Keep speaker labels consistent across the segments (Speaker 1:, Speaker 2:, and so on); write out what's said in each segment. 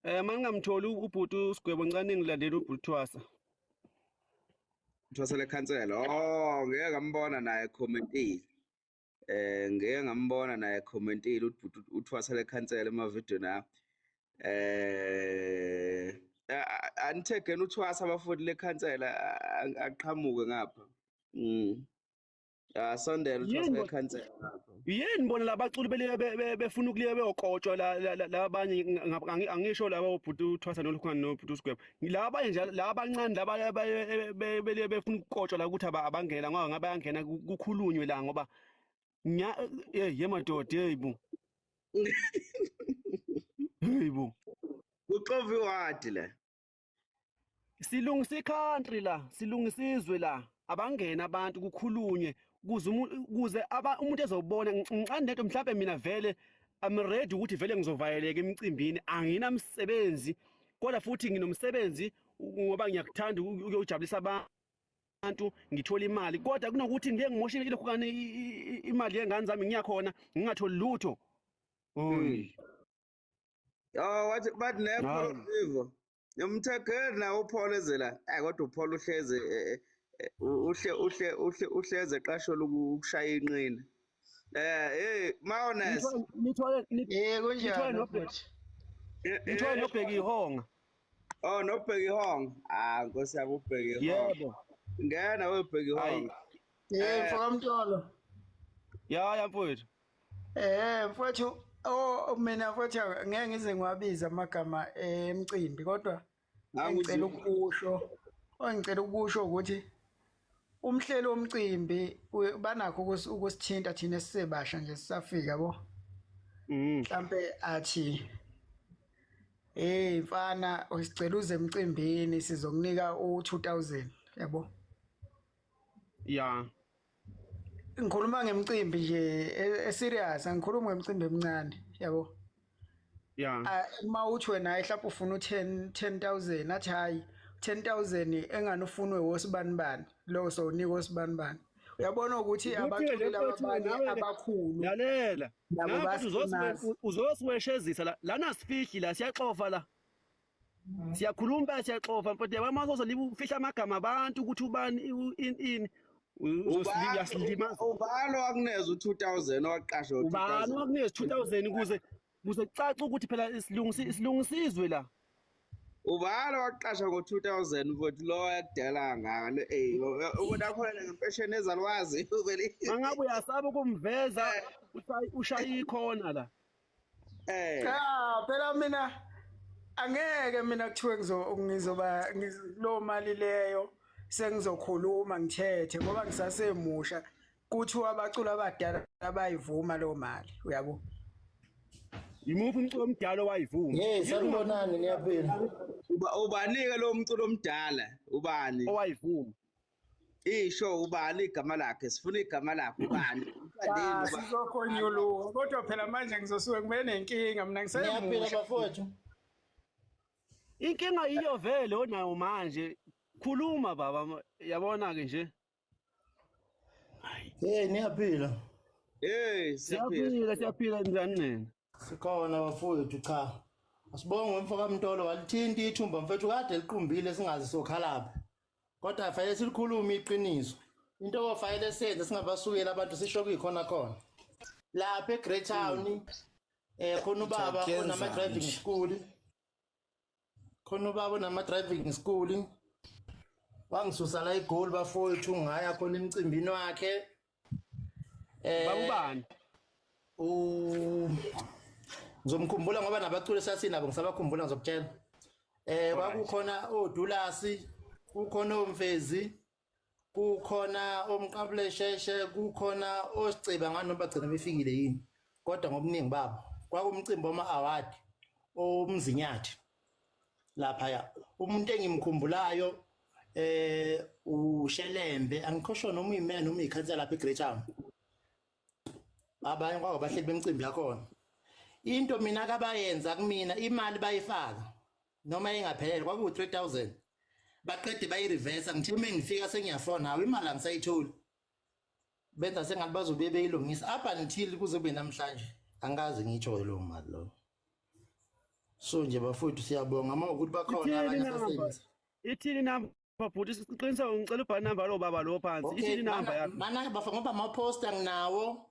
Speaker 1: Mangingamtholi ubhuti uSigwebo ngicane ngilandela ubhuti Thwasa.
Speaker 2: Thwasa lekhansela. Oh, ngeke ngambona naye commentile. Ngeke ngambona naye commentile ubhuti uThwasa lekhansela emavidiyweni ami. Eh anithegeni uThwasa abafundi lekhansela aqhamuke ngapha. Asondela uThwasa
Speaker 1: Yini
Speaker 2: lekhansela ngapha.
Speaker 1: Yini bona labaculi beliye befuna ukuliye beyokotshwa la labanye angisho laba obhuti uThwasa nolukhona nobhuti uSigwebo. Laba abanye nje laba abancane laba beliye befuna ukukotshwa la ukuthi abangena ngoba ngabe bayangena kukhulunywe la ngoba nya hey ye madoda hey bo. Hey bo.
Speaker 2: Kuxova iwadi le.
Speaker 1: Silungisa i-country la, silungisa izwe la. Abangena abantu kukhulunywe kuze kuze umuntu ezobona ngicane lento mhlawumbe mina vele I'm ready ukuthi vele ngizovayeleka emicimbini, anginamsebenzi kodwa futhi nginomsebenzi ngoba ngiyakuthanda ukuyojabulisa abantu ngithola imali, kodwa kunokuthi ngike ngimoshe ilokhu kani imali yengane zami ngiyakhona ngingatholi lutho. Oy.
Speaker 2: Oh, wathi bathi
Speaker 1: Hayi.
Speaker 2: ne Vivo. Umthegeli nawo uPaul ezela. Eh kodwa uPaul uhleze uhle uhle uhle uhleze eqashola ukushaya inqina. Hey Maones.
Speaker 1: Nithwale
Speaker 3: Eh
Speaker 1: nithwale
Speaker 3: kunjani
Speaker 1: nobheki
Speaker 3: bhuti?
Speaker 1: nithwale nobheki ihonga.
Speaker 2: Oh, nobheki ihonga. Ah, Nkosi yami ubheki ihonga.
Speaker 1: Yebo.
Speaker 2: Ngena webheki
Speaker 1: Hayi.
Speaker 2: ihonga.
Speaker 3: Eh mfoka Mtolo.
Speaker 1: Ya ya mfowethu.
Speaker 3: Mfowethu, oh mina mfowethu ngeke ngize ngiwabize amagama emcimbi kodwa engicela ukusho engicela ukusho ukuthi umhleli womcimbi banakho ukusithinta thina esisebasha nje sisafika yabo. Mhlambe athi hey mfana usicela uze emcimbini sizokunika u2000 yabo.
Speaker 1: Ya.
Speaker 3: Ngikhuluma ngemicimbi nje e-serious, angikhulumi ngemicimbi emincane yabo.
Speaker 1: Ya.
Speaker 3: Uma uthi wena hayi mhlawumbe ufuna u10 10000 athi hayi 10000 engane ufunwe wosibani bani lo sowunika osibani bani. Uyabona ukuthi
Speaker 1: Ukuthi
Speaker 3: abaculi
Speaker 1: le
Speaker 3: laba
Speaker 1: mfowethu
Speaker 3: abanye
Speaker 1: nawe-ke
Speaker 3: abakhulu
Speaker 1: lalela.
Speaker 3: nabo
Speaker 1: Nawe mfowethu
Speaker 3: basimazi.
Speaker 1: uzosiweshezisa la lana sifihli la siyaxofa la. Siyakhuluma siyaxofa mfowethu yabo uma uzolifihla amagama abantu ukuthi ubani in in uyasilimaza.
Speaker 2: Ubani owakuneza u2000 owaqashwa
Speaker 1: Ubani
Speaker 2: u2000?
Speaker 1: wakunikeza 2000 kuze kucace ukuthi phela silungisa izwe la.
Speaker 2: Ubani owaqashwa ngo2000 mfowethu lo yakudala ngaka eh ubona khona ngempesheni ezalwazi vele.
Speaker 1: Mangabe uyasaba ukumveza ushaya ikhona la.
Speaker 3: Cha phela mina angeke mina kuthiwe ngizoba lo mali leyo sengizokhuluma ngithethe ngoba ngisasemusha kuthiwa abaculi abadala abayivuma lo mali uyabo.
Speaker 1: Yimuphi umculo omdala owayivuma?
Speaker 4: Hey sanibonani niyaphila.
Speaker 2: Ubani ke lo mculo omdala? Ubani?
Speaker 1: Owayivuma.
Speaker 2: Isho ubani igama lakhe? Sifuna igama lakhe ubani? Umthandeni ubani?
Speaker 3: Sizokhonyuluka kodwa phela manje ngizosuke ngibe nenkinga mina
Speaker 4: Niyaphila
Speaker 3: ngisemusha.
Speaker 4: bafowethu.
Speaker 1: Inkinga yiyo vele onayo manje. Khuluma baba yabona ke nje.
Speaker 4: Hey niyaphila.
Speaker 2: Hey siyaphila.
Speaker 1: Siyaphila siyaphila njani nina?
Speaker 4: Sikhona bafowethu cha. Asibonge umfoka Mtolo walithinta ithumba mfethu kade liqumbile singazi sokhalapha. Kodwa fanele silikhulume iqiniso. Into ofanele senze singabasukela abantu sisho kuyikhona khona. Lapha eGreat Town khona ubaba onama driving school. Khona ubaba onama driving school. Wangisusa la eGoli bafowethu ngaya khona emcimbini wakhe.
Speaker 1: Baba ubani?
Speaker 4: Ngizomkhumbula ngoba nabaculi sasinabo ngisabakhumbula ngizokutshela. Kwakukhona oDulasi, kukhona oMfezi, kukhona oMqabulesheshe, kukhona oSiciba ngani bagcina befikile yini. Kodwa ngobuningi babo kwakumcimbi wama award omzinyathi lapha ya. Umuntu engimkhumbulayo uShelembe angikho noma uyimena noma uyikhansela lapha eGreat Town. Abanye kwabahleli bemicimbi yakhona. Into mina kabayenza kumina imali bayifaka noma ingaphelele kwaku 3000 baqede bayireverse ngithe uma ngifika sengiyafona hawo imali angisayitholi benza sengathi bazobe beyilungisa up until kuze kube namhlanje angikaze ngiyithole leyo mali lo. So nje bafowethu siyabonga uma ukuthi bakhona
Speaker 1: Ithini
Speaker 4: abanye
Speaker 1: inamba?
Speaker 4: abasebenzi.
Speaker 1: Ithini inamba bhuti? Siqiniseko ngicela ubhale inamba lo baba lo phansi.
Speaker 4: Okay,
Speaker 1: Ithini inamba
Speaker 4: mana
Speaker 1: yakho?
Speaker 4: mana bafo ngoba ama-poster nginawo,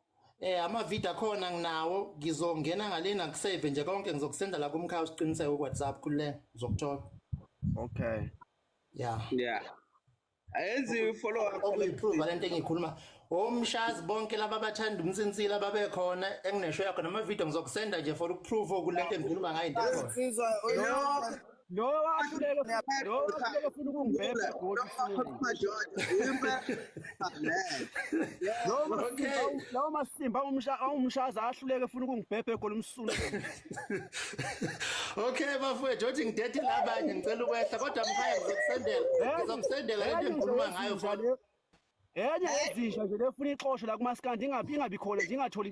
Speaker 4: ama-video akhona nginawo, ngizongena ngalena ngikusave nje konke ngizokusenda la kumkhaya usiqiniseko ku-WhatsApp kule ngizokuthola.
Speaker 1: Okay.
Speaker 4: Yeah.
Speaker 2: Yeah. Ayenziwe i-follow up.
Speaker 4: Okuyiprove lento engiyikhuluma. Omshazi bonke laba abathanda umsinsila babekhona engineshow yakho nama-video ngizokusenda nje for ukuprove kulento engikhuluma ngayo into ekhona.
Speaker 5: Insizwa
Speaker 1: Lo wahluleka lo wahluleka ufuna ukungibhebha egoli Lo masimba lawo masimba umshaza ahluleke ufuna ukungibhebha egoli umsunu.
Speaker 4: Okay bafowethu othi ngidedele abanye ngicela ukwehla kodwa mkhaya ngizokusendela ngizokusendela lento engikhuluma ngayo for
Speaker 1: Enye yezinja nje lefuna ixoshwe la kumaskandi ingabi khona nje ingatholi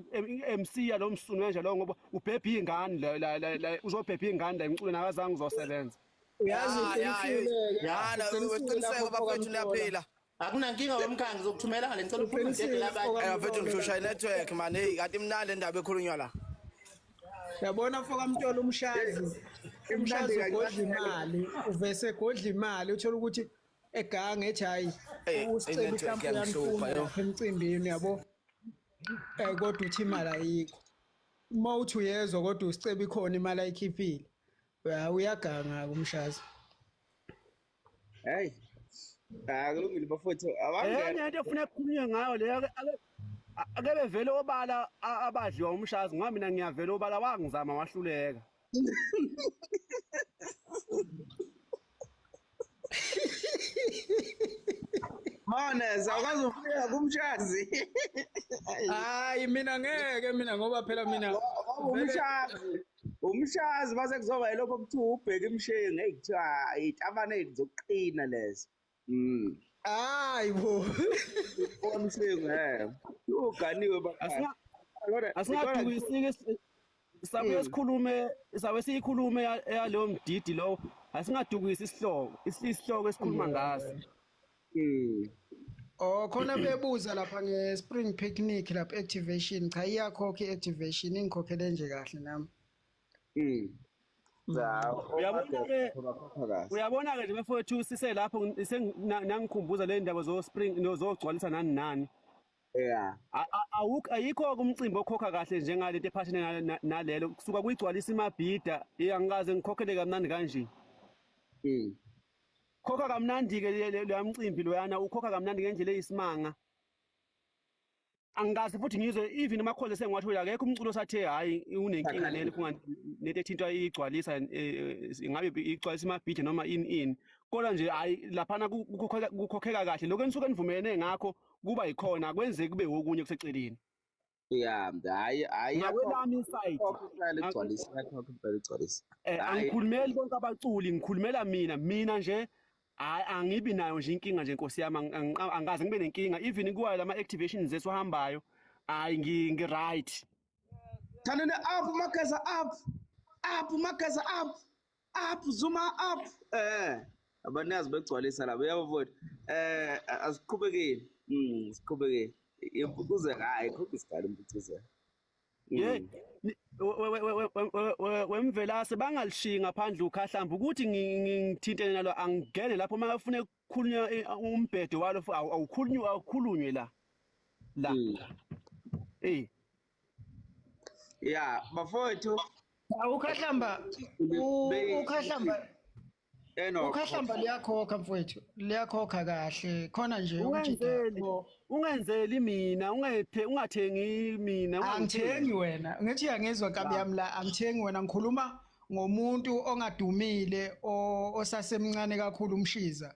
Speaker 1: MC yalo msunu nje lo ngoba ubhebha ingane la la uzobhebha ingane la emculweni akazange uzosebenza.
Speaker 3: Uyazi uqinisile-ke.
Speaker 5: Yana
Speaker 3: Uqinisile
Speaker 5: uqiniseko
Speaker 3: lapho
Speaker 5: bafethu
Speaker 3: mfoka
Speaker 5: niyaphila.
Speaker 4: Akunankinga wemkhaya ngizokuthumela ngale ngicela uphume
Speaker 3: Uqinisile
Speaker 4: ngidedele abanye.
Speaker 3: mfoka
Speaker 5: Eh bafethu
Speaker 3: Mtolo.
Speaker 5: ngihlushwa i-network man hey kanti imnandi le ndaba ekhulunywa la.
Speaker 3: Uyabona mfoka Mtolo umshazi. Umshazi ugodla imali, uvese egodla imali uthola ukuthi egange ethi hayi
Speaker 5: Eh,
Speaker 3: usicela
Speaker 5: i-network
Speaker 3: mhlawumbe
Speaker 5: iyangihlupha,
Speaker 3: uyanifuna
Speaker 5: yo.
Speaker 3: lapha emcimbini uyabo. Kodwa uthi imali ayikho. Uma uthi uyezwa kodwa usicela ikhona imali ayikhiphile. Uyaganga umshazi.
Speaker 2: Hey. Ah kulungile bafowethu abangena.
Speaker 1: Enye into efuna ukukhulunywa ngayo le ake bevele obala abadliwa umshazi ngoba mina ngiyavela obala wangizama wahluleka.
Speaker 2: Mane awukaze ufika kumshazi.
Speaker 3: Hayi mina ngeke mina ngoba phela mina
Speaker 2: Umshazi. Umshazi mase kuzoba yilokho kuthiwa ubheka imshengu hey kuthiwa itabane zokuqina lezo.
Speaker 3: Hayi bo.
Speaker 2: Umshengu eh. Uganiwe bakha.
Speaker 1: Asingadukisiki sabuye sikhulume sabe siyikhulume yaleyo mdidi lowo asingadukisi isihloko isihloko esikhuluma ngaso.
Speaker 3: Oh khona bebuza lapha nge-spring picnic lapha activation cha iyakhokha i-activation ingikhokhele nje kahle nami.
Speaker 1: Uyabona ke nje bafowethu siselapho nangikhumbuza le ndaba zo spring nozogcwalisa nani nani.
Speaker 2: Yeah.
Speaker 1: Ayikho umcimbi okhokha kahle njengalento ephathene nalelo kusuka kuyigcwalisa imabhida angikaze ngikhokhele kamnandi kanje. Khokha kamnandi ke leya mcimbi loyana ukhokha kamnandi ngendlela eyisimanga. Angikaze futhi ngizwe even amakhoze sengiwathola akekho umculo sathe hayi unenkinga lelo kunganento ethintwa igcwalisa ingabe igcwalisa imabhidi noma in kodwa nje hayi laphana kukhokheka kahle lokho enisuke nivumelene ngakho kuba yikhona kwenzeke kube okunye kuseceleni.
Speaker 2: Yeah, hayi hayi
Speaker 1: ngakwelami iside
Speaker 2: igcwalisa yakhokha igcwalisa.
Speaker 1: Angikhulumeli bonke abaculi ngikhulumela mina nje hayi angibi nayo nje inkinga nje Nkosi yami angikaze ngibe nenkinga even kuwayo lama activations esihambayo hayi ngi right.
Speaker 2: Thanene up Mageza up up Mageza up up Zuma up. Abanazi begcwalisa labo yabo mfowethu. Asiqhubekeni. Siqhubekeni. Impucuzeko hayi khokha isigalo impucuzeko.
Speaker 1: Ye wemvelase bangalishiyi ngaphandle ukhahlamba ukuthi ngithintene nalo angingene lapho makafuna ukukhulunywa umbhedo walo awukhulunywa awukhulunywe la la. Eh
Speaker 2: Yeah bafowethu
Speaker 3: ukhahlamba ukhahlamba ukhahlamba liyakhokha mfowethu liyakhokha kahle khona nje
Speaker 1: ungenzeli mina ungathengi mina
Speaker 3: angithengi wena ngithi uyangizwa nkabi yami la angithengi wena ngikhuluma ngomuntu ongadumile osasemncane kakhulu umshiza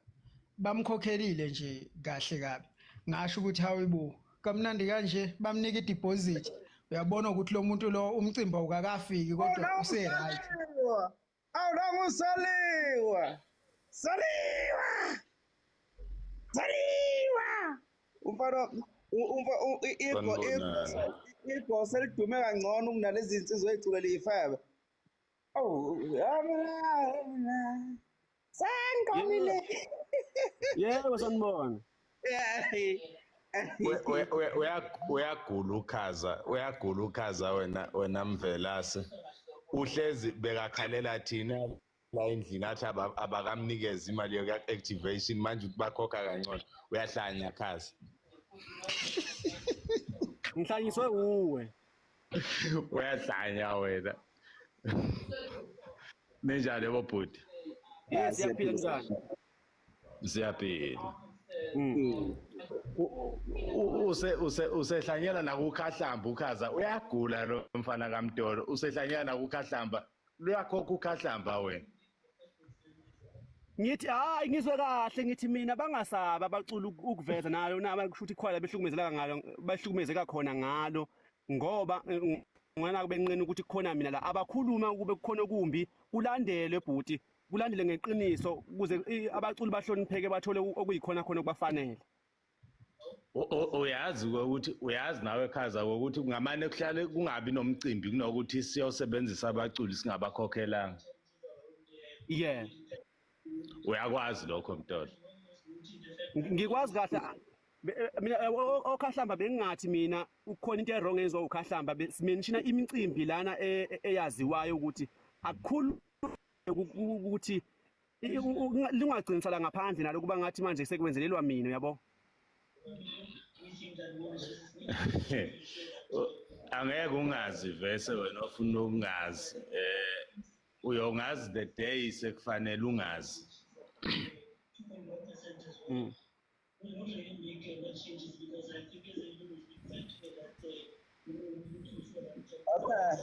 Speaker 3: bamkhokhelile nje kahle kabi ngasho ukuthi hayibo kamnandi kanje bamnika ideposit uyabona ukuthi lo muntu lo umcimbi awukakafiki kodwa use right.
Speaker 2: Awulongu saliwa. Saliwa. Saliwa. Umfana igosa elidume kangcono kunalezi insizwa eziculela ifebe. Oh, yamina. Sanqomile.
Speaker 1: Yebo sanibona.
Speaker 6: Uyagula ukhaza, uyagula ukhaza wena Mvelase. Uhlezi bekakhalela thina la endlini athi abakamnikeza imali yoku-activation, manje ukuthi bakhokha kangcono. Uyahlanya Khaza.
Speaker 1: Ngihlanyiswe uwe.
Speaker 6: Uyahlanya wena. Ninjani bobhuti?
Speaker 1: Yes, siyaphila njani?
Speaker 6: Siyaphila. Usehlanyela nakukhahlamba uKhaza, uyagula lo mfana kaMtolo, usehlanyela nakukhahlamba, luyakhokha ukhahlamba wena.
Speaker 1: Ngithi hayi ngizwe kahle, ngithi mina bangasaba abacula ukuveza nalo naba kusho ukuthi ikhwaya behlukumezeka ngalo, behlukumezeka khona ngalo, ngoba ngwana benqena ukuthi kukhona mina la abakhuluma kube kukhona okumbi, kulandelwe bhuti, kulandele ngeqiniso ukuze abaculi bahlonipheke bathole okuyikhona khona okubafanele.
Speaker 6: Uyazi ukuthi uyazi nawe Khaza ukuthi kungamane kuhlale kungabi nomcimbi kunokuthi siyosebenzisa abaculi singabakhokhelanga.
Speaker 1: Yeah.
Speaker 6: Uyakwazi lokho Mtolo?
Speaker 1: Ngikwazi kahle mina okhahlamba bengingathi mina ukhona into e-wrong enziwa ukhahlamba, simenshina imicimbi lana eyaziwayo ukuthi akukhulu ukuthi lingagcinisala ngaphandle nalo kuba ngathi manje sekwenzelelwa mina, uyabo?
Speaker 6: Angeke ungazi vese wena ofuna ukungazi, uyongazi the day sekufanele ungazi.
Speaker 2: Okay.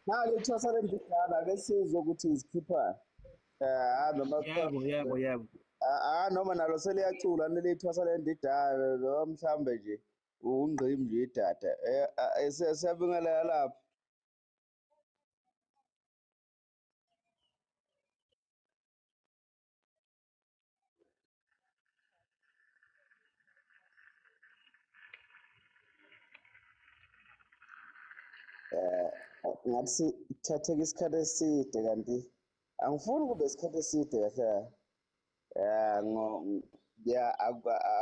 Speaker 2: Nalo ithwasa lendidala ake sizwe ukuthi izikhipha. Noma
Speaker 1: yebo yebo.
Speaker 2: Noma nalo seliyacula leli thwasa lendidala noma mhlambe nje ungqimbi nje idada. Siyabingelela lapho. Ngathi sithatheka isikhathi eside kanti angifuni kube isikhathi eside kahle.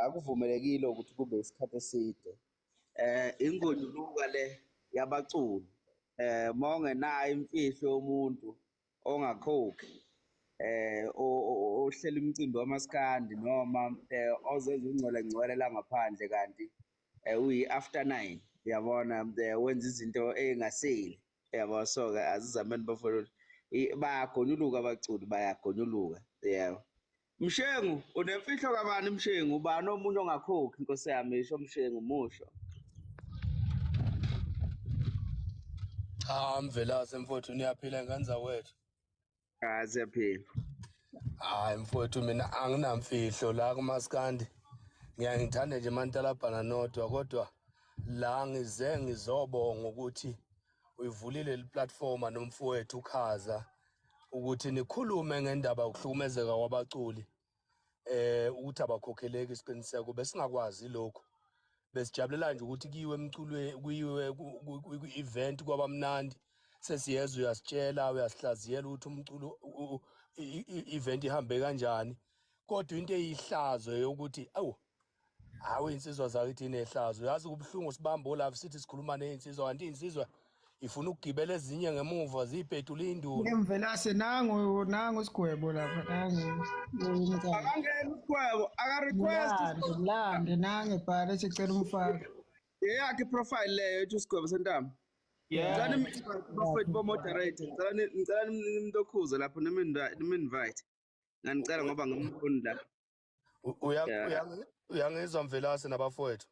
Speaker 2: Akuvumelekile ukuthi kube isikhathi eside. Ingonyuluka le yabaculi. Mawungenayo imfihlo yomuntu ongakhokhi, ohlela umcimbi wamaskandi noma ozenza ungcwele ngcwele la ngaphandle kanti uyi after 9, uyabona, wenza izinto ezingasile, uyabo. So ke azizameni bafowethu, bayagonyuluka abaculi, bayagonyuluka, yebo. Mshengu, unemfihlo kabani Mshengu? Ubani omunye ongakhokhi inkosi yami? Isho Mshengu, musho.
Speaker 7: Cha Mvelase mfowethu, niyaphila ngane zakwethu?
Speaker 2: Cha siyaphila.
Speaker 7: Hayi mfowethu, mina anginamfihlo la kumaskandi. Ngiyangithanda nje mantalabhana nodwa, kodwa la ngize ngizobonga ukuthi uyivulile le platform nomfowethu uKhaza ukuthi nikhulume ngendaba yokuhlukumezeka kwabaculi, ukuthi abakhokheleki isiqiniseko. Besingakwazi lokho, besijabulela nje ukuthi kuyiwe emculweni, kuyiwe ku-event kwabamnandi. Sesiyezwa uyasitshela, uyasihlaziyela ukuthi umculo i-event ihambe kanjani, kodwa into eyihlazo yokuthi awu hawu insizwa zakithi inehlazo. Yazi kubuhlungu sibamba olove sithi sikhuluma nezinsizwa, kanti insizwa ifuna ukugibela ezinye ngemuva ziyibhedula induna.
Speaker 3: Mvelase nangu nangu sigwebo lapha nangu.
Speaker 2: Akangena usigwebo, aka request
Speaker 3: lande nangu ebhale sicela umfaka.
Speaker 2: Eyakhe profile leyo ethi usigwebo sentamo.
Speaker 1: Yeah.
Speaker 2: Ngicela bafethu bo moderator, ngicela nimntokhuze lapho niminvite. Nganicela ngoba ngimfuni la.
Speaker 7: Uyangizwa Mvelase nabafowethu?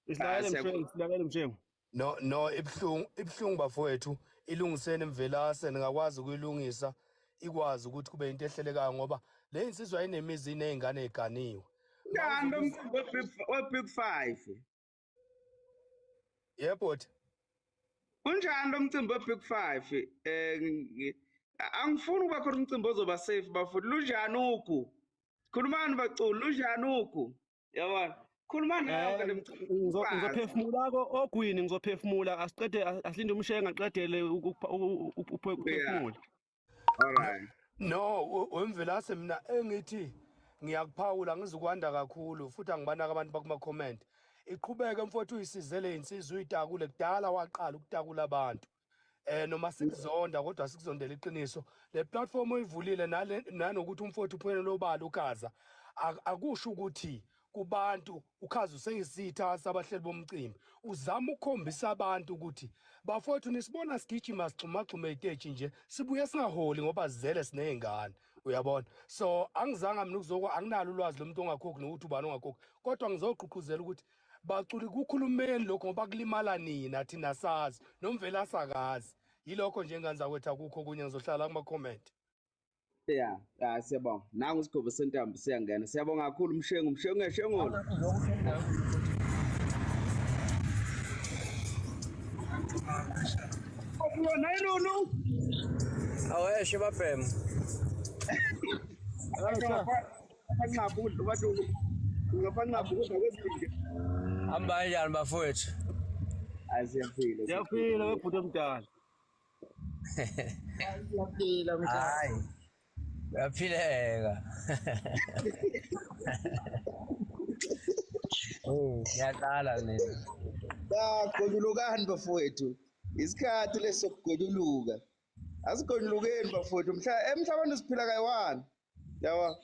Speaker 1: Silalele Mshengu, silalele Mshengu.
Speaker 7: No ibuhlungu bafowethu, ilungiseni Mvelase, ningakwazi ukuyilungisa ikwazi ukuthi kube into ehlelekayo, ngoba le insizwa inemizi inezingane eganiwe.
Speaker 2: Kanti umcimbi we Big 5.
Speaker 7: Yebo.
Speaker 2: Unjani lo mcimbi we Big 5? Angifuni ukuba khona umcimbi ozoba safe bafowethu. Lunjani ugu? Khulumani baculi, lunjani ugu? Yabona? Khulumani nawe le mcimbi.
Speaker 1: Ngizophefumula ko ogwini, ngizophefumula asiqede, asilinde umshenga aqedele ukuphefumula.
Speaker 2: All right.
Speaker 7: No, uMvelase mina engithi ngiyakuphawula ngizukwanda kakhulu futhi angibanaka abantu bakuma comment. Iqhubeke mfowethu uyisizele insizwa uyitakule, kudala waqala ukutakula abantu. Noma sikuzonda kodwa sikuzondela iqiniso. Le platform oyivulile nale nanokuthi umfowethu uphumelele obala uKhaza, akusho ukuthi kubantu uKhaza useyisitha sabahleli bomcimbi. Uzama ukukhombisa abantu ukuthi bafowethu nisibona sigijima sigxumagxuma ey'teji nje, sibuye singaholi ngoba sizele siney'ngane, uyabona. So angizange mina ukuzokwa, anginalo ulwazi lomuntu ongakhokhi nokuthi ubani ongakhokhi, kodwa ngizogqugquzela ukuthi baculi kukhulumeni lokho ngoba kulimala nina, thina sazi nomvela asakazi. Yilokho nje ngane zakwethu, akukho okunye, ngizohlala kuma-comment.
Speaker 2: Yeah, ah siyabonga. Nangu isigobo sentambo siyangena. Siyabonga kakhulu Mshengu, Mshengu ngeshengolo. Nayi Lulu.
Speaker 8: Aweshe babhemu. Hamba kanjani bafowethu?
Speaker 2: Asiyaphila.
Speaker 1: Siyaphila webhuti omdala.
Speaker 3: Siyaphila mkhaya.
Speaker 8: Hayi. Uyaphileka. Oh, ngiyaqala mina.
Speaker 2: Bagonyulukani bafowethu. Isikhathi lesi sokugonyuluka. Asigonyulukeni bafowethu. Mhla emhlabeni siphila kayi-one. Yabo.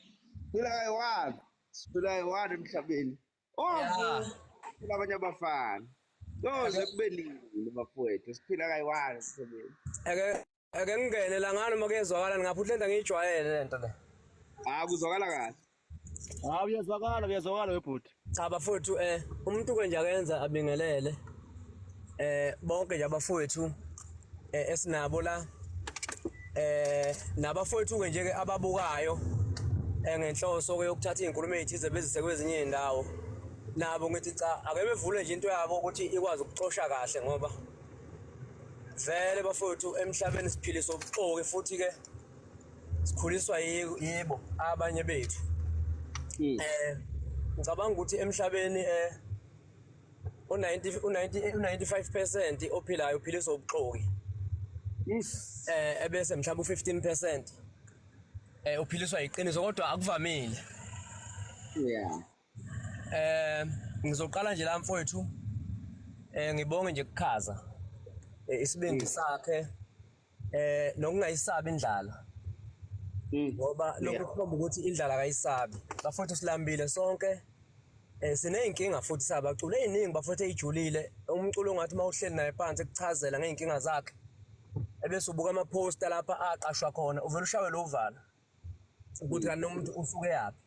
Speaker 2: Siphila kayi-one. Siphila kayi-one emhlabeni. Oh, siphila abanye abafana. Koze kube nini bafowethu? Siphila kayi-one emhlabeni.
Speaker 8: Ake ngingene la ngani uma kuyezwakala, ngapha lento ngiyijwayele lento le.
Speaker 2: Ah, kuzwakala kahle.
Speaker 1: Hawu, uyazwakala, uyazwakala webhuti.
Speaker 8: Cha bafowethu, umuntu ke nje akenza abingelele. Bonke nje abafowethu esinabo la, nabafowethu ke nje ke ababukayo ngenhloso ke yokuthatha izinkulumo ezithize bezise kwezinye izindawo. Nabo ngithi cha, ake bevule nje into yabo ukuthi ikwazi ukuxosha kahle, ngoba vele bafowethu emhlabeni siphiliswa ubuxoki futhi ke sikhuliswa yibo abanye bethu. Ngicabanga ukuthi emhlabeni u90 u90 u95% ophilayo uphiliswa ubuxoki. Ebese mhlawumbe u15% uphiliswa iqiniso, kodwa akuvamile.
Speaker 2: Yeah.
Speaker 8: Ngizoqala nje la mfowethu, ngibonge nje kuKhaza isibindi sakhe nokungayisabi indlala, ngoba lokhu kukhomba ukuthi indlala akayisabi. Bafowethu silambile sonke, sineyinkinga futhi sabaculi eziningi bafowethu ejulile. Umculo ongathi mawuhleli naye phansi ekuchazela ngeyinkinga zakhe, ebese ubuka ama poster lapha aqashwa khona, uvela ushawe lo uvalo ukuthi kanti umuntu usuke yaphi.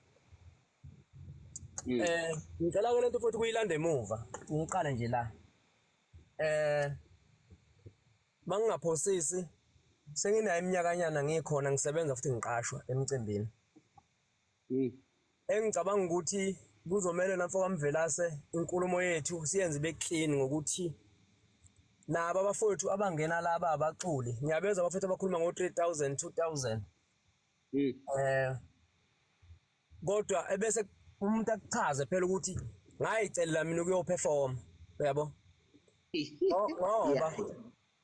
Speaker 8: Ngicela ke lento futhi kuyilanda emuva, ngiqale nje la. Mangingaphosisi senginayo iminyakanyana ngikhona ngisebenza futhi ngiqashwa emcimbini. Engicabanga ukuthi kuzomela namfo kaMvelase inkulumo yethu siyenze ibe clean ngokuthi nabo abafowethu abangena laba abaculi, ngiyabezwa abafowethu abakhuluma ngo 3000 2000. Kodwa ebese umuntu akuchaze phela ukuthi ngayicelela mina ukuyoperform, uyabo?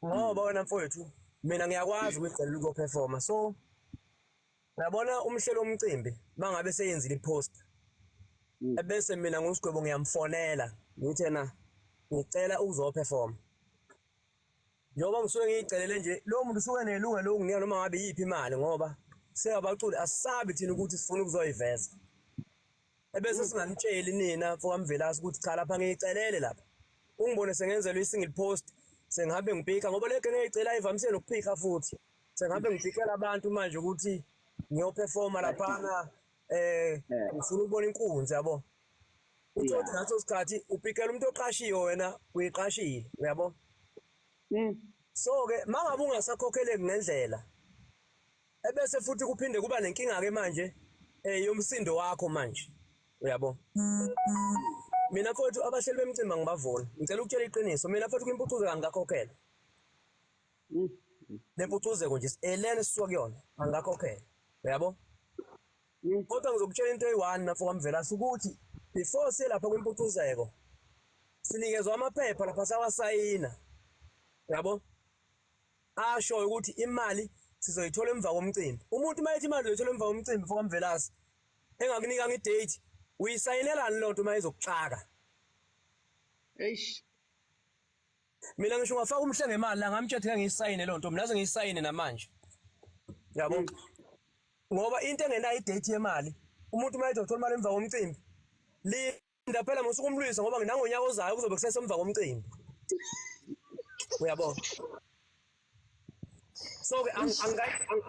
Speaker 8: Ngoba wena mfowethu mina ngiyakwazi ukuyicelela ukuyoperforma. So uyabona umhlelo womcimbi mangabe seyenzile ipost, ebese mina ngusigwebo ngiyamfonela ngithi na ngicela ukuzoperform. Njengoba ngisuke ngiyicelele nje, lo muntu usuke nelungelo lokunginika noma ngabe yiphi imali, ngoba singabaculi asisabi thina ukuthi sifuna ukuzoyiveza. Ebese singanitsheli nina mfokaMvelase ukuthi cha lapha ngiyicelele lapha. Ungibone sengenzelwe i-single post, sengihambe ngipika ngoba le genge ngiyicela ivamise nokuphika futhi. Sengihambe ngipikela abantu manje ukuthi ngiyoperforma laphana, ngifuna ukubona inkunzi, yabo. Uthi ngaso sikhathi upikela umuntu oqashiwe, wena uyiqashile, uyabo. So ke mangabe ungasakhokheleki ngendlela, ebese futhi kuphinde kuba nenkinga ke manje yomsindo wakho manje, uyabo. Mina mfowethu abahleli bemcimbi angibavuni, ngicela ukutshela iqiniso. Mina mfowethu kwimpucuzo angikakhokhela. Lempucuzeko nje elene sisuka kuyona angikakhokhela, uyabo. Kodwa ngizokutshela into eyi-one mfo kaMvelase ukuthi before siye lapha kwimpucuzeko sinikezwa amaphepha lapha sawasayina, uyabo, asho ukuthi imali sizoyithola emva komcimbi. Umuntu uma ethi imali uzoyithola emva komcimbi mfo kaMvelase engakunika ngidate, uyisayinelani loo nto uma izokuxaka?
Speaker 2: Eish.
Speaker 8: Mina ngisho ungafaka umhle ngemali la ngamtshethe ngiyisayine leyo nto, mina naze ngiyisayine namanje. Yabo? Ngoba into engenayo idate yemali, umuntu uma ethi uthola imali emva komcimbi, linda phela musuku umlwisa ngoba nangonyaka ozayo kuzobe kusesemva komcimbi. Uyabona? So ke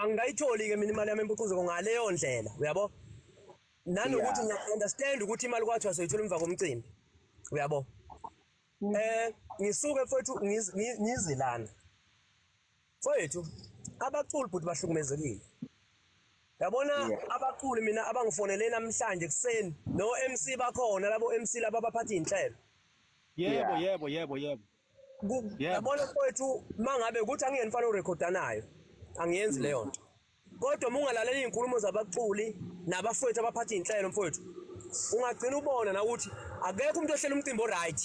Speaker 8: angayitholi ke mina imali yami empucuzeko ngaleyo ndlela, uyabo? Nanokuthi ngiya-understand ukuthi imali kwathiwa soyithola emva komcimbi, uyabo? Ngisuke mfowethu ngize lana. Mfowethu, abaculi bhuti bahlukumezekile. Yabona abaculi mina abangifonele namhlanje kuseni no MC bakhona labo MC laba abaphatha inhlelo.
Speaker 1: Yebo, yebo, yebo, yebo.
Speaker 8: Yabona mfowethu, mangabe ukuthi angiyeni mfana urekhoda nayo, angiyenzi leyo nto. Kodwa uma ungalalela izinkulumo zabaculi nabafowethu abaphatha inhlelo mfowethu, ungagcina ubona na ukuthi akekho umuntu ohlela umcimbi oright.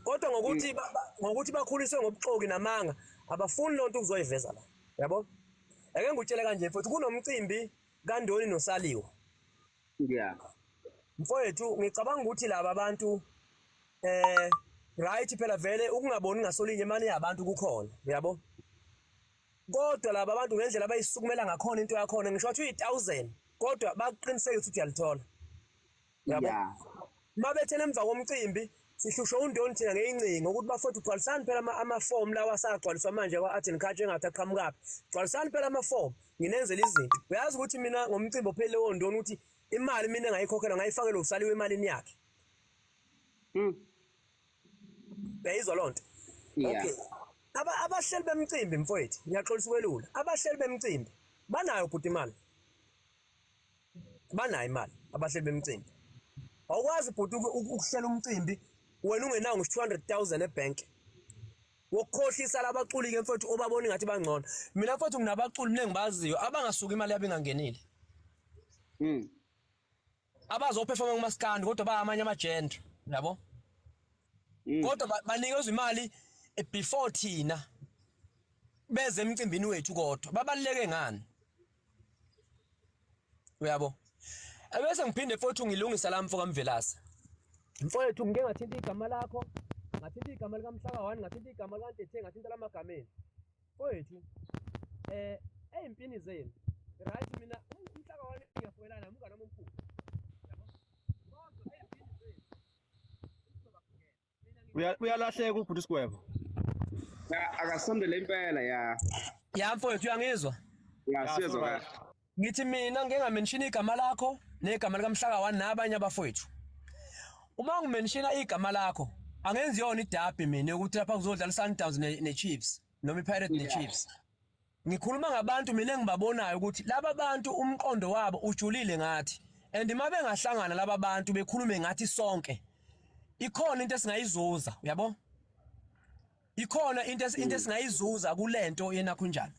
Speaker 8: Kodwa ngokuthi ngokuthi bakhuliswe ngobuxoki namanga, abafuni lonto ukuzoyiveza la. Yabo? Ake ngikutshele kanje mfowethu, kunomcimbi kaNdoni noSaliwa. Mfowethu, ngicabanga ukuthi laba bantu right phela vele ukungaboni ngasolinye imali yabantu kukhona, uyabo? Kodwa laba bantu ngendlela abayisukumela ngakhona into yakhona, ngisho wathi uyi1000 kodwa bakuqinisekisa ukuthi uyalithola. Yabo? Mabethene emva komcimbi sihlushwe uNdoni thina ngeyincingo ukuthi bafowethu gcwalisani phela ama-form lawa asagcwaliswa manje kwa-Art and Culture engathi aqhamukaphi. Gcwalisani phela ama-form nginenzele izinto. Uyazi ukuthi mina ngomcimbi ophelele woNdoni ukuthi imali mina engayikhokhela ngayifakela uSaliwe emalini yakhe. Uyayizwa loo nto? Okay. Abahleli bemicimbi mfowethu, ngiyaxolisa ukwelula. Abahleli bemicimbi banayo bhuti imali. Banayo imali abahleli bemicimbi. Awukwazi bhuti ukuhlela umcimbi wena ungenawo ngisho 200,000 ebank. Wokukhohlisa labaculi ke mfowethu obabona ngathi bangcono. Mina mfowethu nginabaculi mina engibaziyo abangasuka imali yabo ingangenile. Abazoperforma kumaskandi kodwa bayamanye ama-genre, yabo? Kodwa banikezwa imali before thina beze emcimbini wethu, kodwa babaluleke ngani? Uyabo? Ebese ngiphinde futhi ngilungisa la mfo kaMvelase. Mfowethu, ngike ngathinta igama lakho, ngathinta igama likaMhlaka 1, ngathinta igama likaNtethe, ngathinta lamagameni. Mfowethu, eyimpini zenu. Right, mina uMhlaka 1 ngiyafonelana umngane wami omkhulu. Yabo? Kodwa eyimpini zenu
Speaker 1: Uyalahleka ubhuti Sigwebo.
Speaker 2: Akasondele impela ya.
Speaker 8: Ya mfowethu, uyangizwa?
Speaker 2: Ya, siyezwa kahle.
Speaker 8: Ngithi mina ngike ngamenshina igama lakho negama likaMhlaka 1 nabanye abafowethu. Uma ngimenshina igama lakho, angenzi yona iderby mina ukuthi lapha kuzodlala Sundowns ne-Chiefs noma iPirates ne-Chiefs. Ngikhuluma ngabantu mina engibabonayo ukuthi laba bantu umqondo wabo ujulile ngathi, and uma bengahlangana laba bantu bekhulume ngathi sonke, ikhona into esingayizuza, uyabo? Ikhona into esingayizuza kulento yenakho njani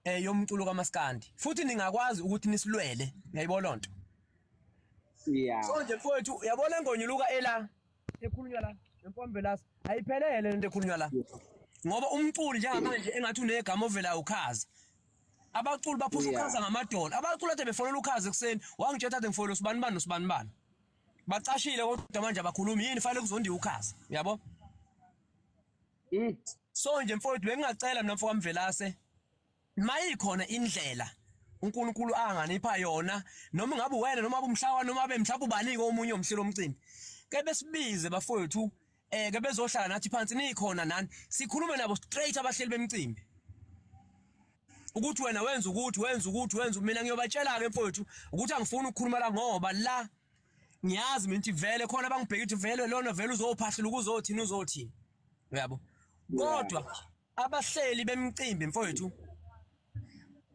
Speaker 8: yomculo kaMaskandi, futhi ningakwazi ukuthi nisilwele, uyayibona lonto? So nje mfowethu, uyabona ngonyuluka ela ekhulunywa la nemfombelasi ayiphelele lento ekhulunywa la, ngoba umculi njengamanje engathi unegama ovela ukhaza. Abaculi baphusha ukhaza ngamadola. Abaculi ade befonela ukhaza ekuseni, wangitshela ade ngifonela usibani bani nosibani bani, bacashile, kodwa manje abakhulumi. Yini fanele kuzondiwe ukhaza, uyabo? So nje mfowethu, bengingacela mina mfo kaMvelase, mayikhona indlela uNkulunkulu anganipha yona, noma ngabe wena noma umhlawa noma abe mhlawumbe ubanike omunye umhlelo omcimbi, ke besibize bafowethu, ke bezohlala nathi phansi, nikhona nani, sikhulume nabo straight abahleli bemicimbi ukuthi wena wenza ukuthi wenza ukuthi wenza. Mina ngiyobatshela ke mfowethu ukuthi angifuni ukukhuluma la, ngoba la ngiyazi mina ukuthi vele khona bangibheka ukuthi vele lona vele uzophahlela uzothini uzothini, uyabo? Kodwa abahleli bemicimbi mfowethu,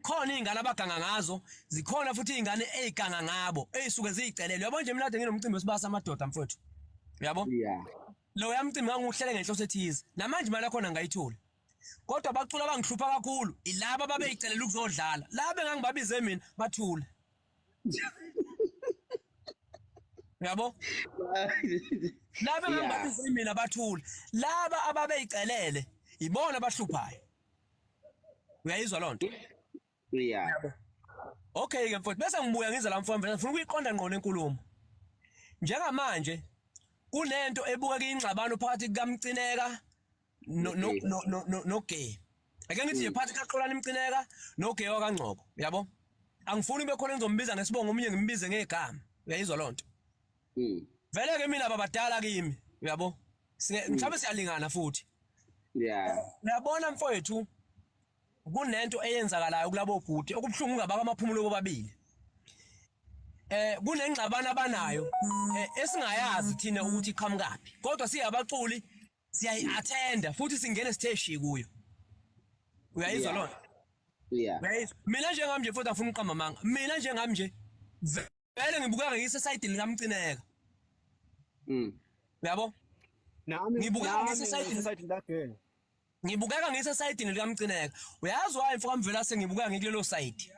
Speaker 8: khona izingane abaganga ngazo, zikhona futhi izingane eziganga ngabo ezisuke ziyicelele. Uyabo nje mina kade nginomcimbi wesibasa amadoda mfowethu, uyabo? Lo yamcimbi ngangiwuhlele ngenhloso ethize, namanje imali yakhona ngayitholi, kodwa abaculi abangihlupha kakhulu ilaba ababeyicelela ukuzodlala. Laba engangibabize mina bathule, uyabo? Laba engangibabize mina bathule, laba ababeyicelele ibona abahluphayo, uyayizwa loo nto?
Speaker 2: Yeah.
Speaker 8: Okay ke mfowethu, bese ngibuya ngize la mfowethu, ngifuna ukuyiqonda ngqo lenkulumo. Njengamanje Kunento ebukeka ingxabano phakathi kukaMcineka no no no no no noGay. Ake ngithi nje phakathi kaXolani Mcineka noGay wakaNgcobo, uyabo? Angifuni kube khona engizombiza ngesibongo omunye ngimbize ngegama. Uyayizwa lonto? Vele ke mina babadala kimi, uyabo? Mhlawumbe siyalingana futhi.
Speaker 2: Yeah.
Speaker 8: Uyabona mfowethu, kunento eyenzakalayo kulabo bhuti okubuhlungu ngababa amaphumulo bobabili. Kunengxabano abanayo esingayazi thina ukuthi iqhamukaphi, kodwa siyabaculi siyayi-attenda futhi singene sithe shi kuyo. Uyayizwa lona?
Speaker 2: Yeah.
Speaker 8: Uyayizwa? Mina njengami nje futhi afuna uqamba amanga. Mina njengami nje vele ngibukeka ngisesayidini likaMcineka. Uyabo?
Speaker 1: Nami
Speaker 8: ngibukeka ngisesayidini
Speaker 1: lakhe.
Speaker 8: Ngibukeka ngisesayidini likaMcineka. Uyazi why mfoka Mvelase ngibukeka ngikulelo side?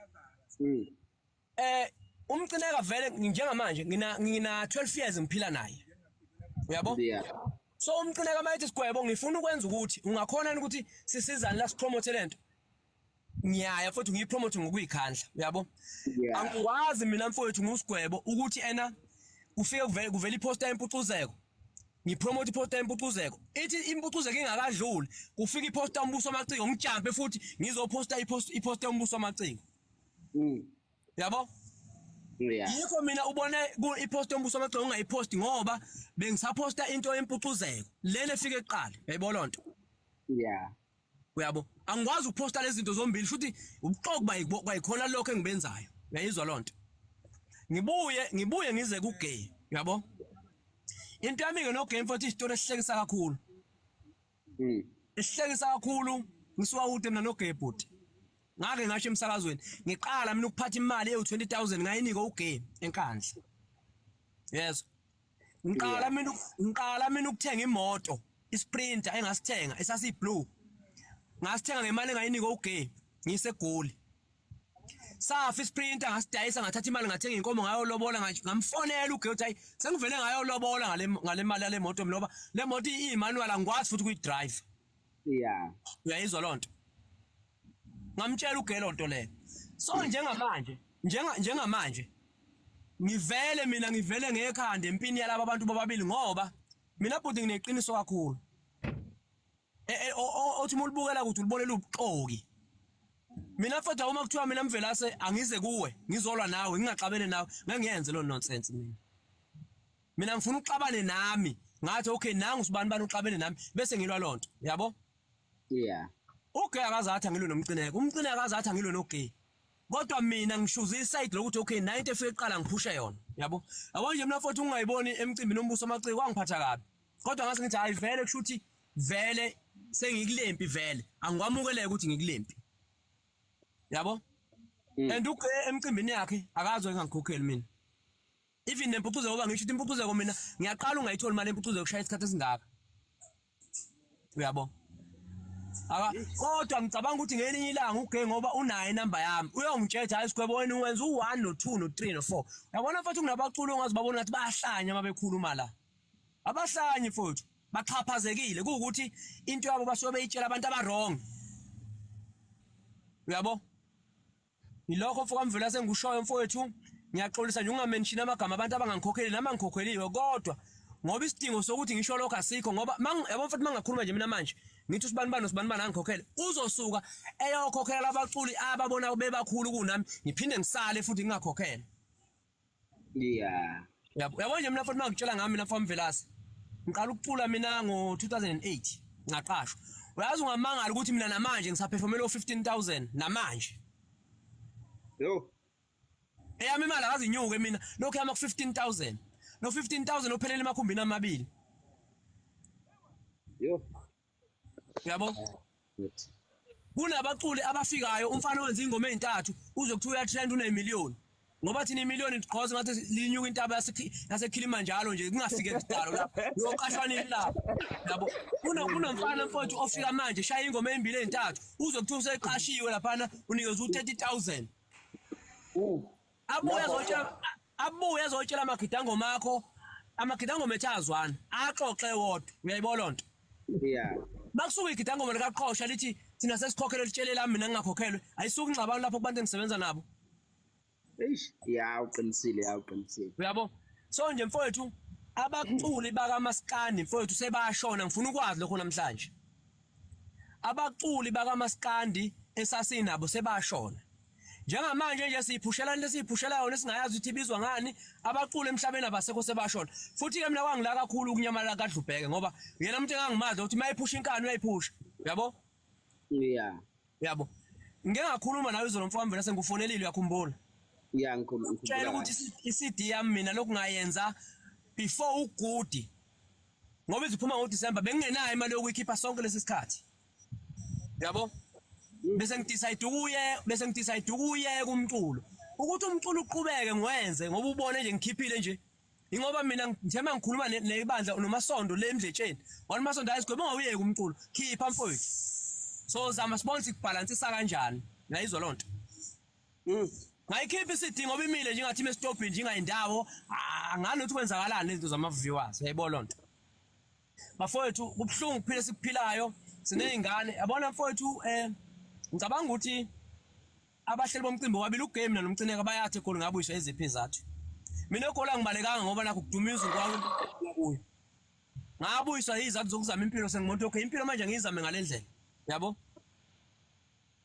Speaker 8: UMcineka vele njengamanje ngina 12 years ngiphila naye. Uyabo?
Speaker 2: Yeah.
Speaker 8: So uMcineka mayethi Sigwebo ngifuna ukwenza ukuthi ungakhona ukuthi sisizane la sipromote lento. Ngiyaya futhi ngiyipromote ngokuyikhandla, uyabo? Angikwazi mina mfowethu nguSigwebo ukuthi ena ufike kuvela iposter yempucuzeko. Ngipromote iposter yempucuzeko. Ithi impucuzeko ingakadluli, kufika iposter yombuso wamaciko, ngijumpe futhi ngizoposta iposter yombuso wamaciko. Yabo?
Speaker 2: Yeah.
Speaker 8: Yikho mina ubone ipost yombuso wamaciko ungayiposti ngoba bengisaposta into yempucuzeko. Lena efike eqala, uyayibona lonto?
Speaker 2: Yeah.
Speaker 8: Uyabo? Angikwazi ukuposta lezi zinto zombili futhi ubuxoki bayikhona lokho engibenzayo. Uyayizwa lonto? Ngibuye ngize kuGay, uyabo? Into yami ke noGay mfowethu isitori esihlekisa kakhulu. Isihlekisa kakhulu ngisuka kude mina noGay bhuti. Ngake ngasho emsakazweni ngiqala mina ukuphatha imali ewu 20,000 ngayinika uGay eNkandla. Yes. Ngiqala mina ukuthenga imoto, iSprinter engasithenga esasiyiblue. Ngasithenga ngemali engayinika uGay ngiseGoli. Safa iSprinter ngasidayisa ngathatha imali ngathenga inkomo ngayolobola, ngamfonela uGay uthi hayi sengivele ngayolobola ngale mali yale moto mina ngoba le moto iyimanual angikwazi futhi ukuyidrive.
Speaker 2: Yeah.
Speaker 8: Uyayizwa lonto? Ngamtshela uGay lonto leyo. So njengamanje, njengamanje ngivele mina ngivele ngekhanda empini yalaba abantu bobabili ngoba mina bhuti ngineqiniso kakhulu. Othi uma ulibukela ukuthi ulibonela ubuxoki. Mina futhi uma kuthiwa mina Mvelase angize kuwe ngizolwa nawe ngingaxabene nawe ngeke ngiyenze lo nonsense mina. Mina ngifuna uxabane nami ngathi okay nangu sibani bani uxabene nami bese ngilwa lonto, uyabo?
Speaker 2: Yeah.
Speaker 8: uGay akazathi angilwe noMcineka, uMcineka akazathi angilwe noGay. Kodwa mina ngishuza iside lokuthi okay 90 efike eqala ngiphushe yona, yabo? Yabo nje mina futhi ungayiboni emcimbini ombuso amaciko kwangiphatha kabi. Kodwa ngase ngithi hayi vele kushuthi vele sengikulempi vele angikwamukeleke ukuthi ngikulempi. Yabo? And uGay emcimbini yakhe akazwe engangikhokheli mina. Even nempucuzeko ngoba ngisho ukuthi impucuzeko mina ngiyaqala ungayitholi imali empucuzeko kushaya isikhathi esingaka. Uyabo? Kodwa ngicabanga ukuthi ngelinye ilanga uGay ngoba unayo inamba yami uyongitshela hayi Sigwebo wena wenza u1 no2 no3 no4. Uyabona mfowethu kunabaculi ongazi babona ngathi bayahlanya uma bekhuluma la. Abahlanyi mfowethu baxhaphazekile kuwukuthi into yabo basuke beyitshela abantu abarong. Uyabo? Yilokho mfowethu Mvela sengikushoyo mfowethu, ngiyaxolisa nje ungamention amagama abantu abangangikhokheli nami angikhokheliwe kodwa ngoba isidingo sokuthi ngisho lokho asikho ngoba yabo mfowethu mangakhuluma nje mina manje ngithi usibani bani usibani bani angikhokhele uzosuka eyokhokhela labaculi ababona bebakhulu kunami ngiphinde ngisale futhi ngingakhokhela.
Speaker 2: Yeah.
Speaker 8: Yabo nje mina futhi mangitshela ngami mina mfowethu Mvelase ngiqala ukucula mina ngo-2008 ngaqashwa. Uyazi ungamangala ukuthi mina namanje ngisaphefomela o-15,000 namanje.
Speaker 2: Yo.
Speaker 8: Eyami imali akaze inyuke mina lokho yama ku-15,000. No 15,000 ophelele emakhumbini amabili.
Speaker 2: Yo.
Speaker 8: Uyabo? Kunabaculi abafikayo umfana wenza ingoma ezintathu uze kuthiwa uyatrend unemillion. Ngoba thina imillion igqoza ngathi linyuka intaba yaseKilimanjaro nje kungafike kudalo lapho. Uyoqashwa nini lapho? Yabo. Kunomfana mfowethu ofika manje shaya ingoma ezimbili ezintathu uze kuthiwa useqashiwe laphana unikezwe u30,000. Abuye azotshela amagidangoma akho, amagidangoma ethu azwana, axoxe wodwa. Uyayibona lonto?
Speaker 2: Yeah.
Speaker 8: Makusuka igidangoma likaqhosha lithi thina sesikhokhelwe litshele lami mina ngingakhokhelwe, ayisuki ingxabano lapho kubantu engisebenza nabo.
Speaker 2: Eish, yeah, uqinisile, uqinisile.
Speaker 8: Uyabo? So nje mfowethu Abaculi bakaMaskandi mfowethu sebashona, ngifuna ukwazi lokho namhlanje. Abaculi bakaMaskandi esasinabo sebashona. Njengamanje nje siyiphushela into esiyiphushela yona esingayazi ukuthi ibizwa ngani, abaculi emhlabeni abasekho sebashona. Futhi ke mina kwangila kakhulu ukunyamalala kaDlubheke ngoba yena umuntu engangimazi ukuthi mayiphusha inkani uyayiphusha. Uyabo?
Speaker 2: Yeah.
Speaker 8: Yabo. Ngike ngakhuluma nawe izolo mfowami vele sengikufonelile uyakhumbula.
Speaker 2: Yeah, ngikhuluma.
Speaker 8: Tshela ukuthi i-CD yami mina lokhu ngayenza before ugudi. Ngoba iziphuma ngoDecember bengingenayo imali yokuyikhipha sonke lesi sikhathi. Yabo? Bese ngidecide ukuye, bese ngidecide ukuyeka umculo. Ukuthi umculo uqhubeke ngiwenze ngoba ubone nje ngikhiphile nje. Ingoba mina ngithema ngikhuluma nebandla noMasondo le emdletsheni. Wona uMasondo ayisigwebo ungawuyeki umculo. Khipha mfowethu. So zama sibone sikubhalansisa kanjani. Ngayizwa lonto. Ngayikhipha isidingo ngoba imile nje ngathi imestophi nje ingayindawo. Angani ukuthi kwenzakalani izinto zama viewers. Uyayibona lonto. Bafowethu kubuhlungu kuphila esikuphilayo sinezingane. Yabona mfowethu ngicabanga ukuthi abahleli bomcimbi wabili ugame nalomcineka bayathi egoli ngabuyiswa iziphi izathu. Mina egoli angibalekanga ngoba nakho kudumiza kwami kuyo. Ngabuyiswa izathu zokuzama impilo sengimuntu okay impilo manje ngiyizame ngalendlela. Yabo?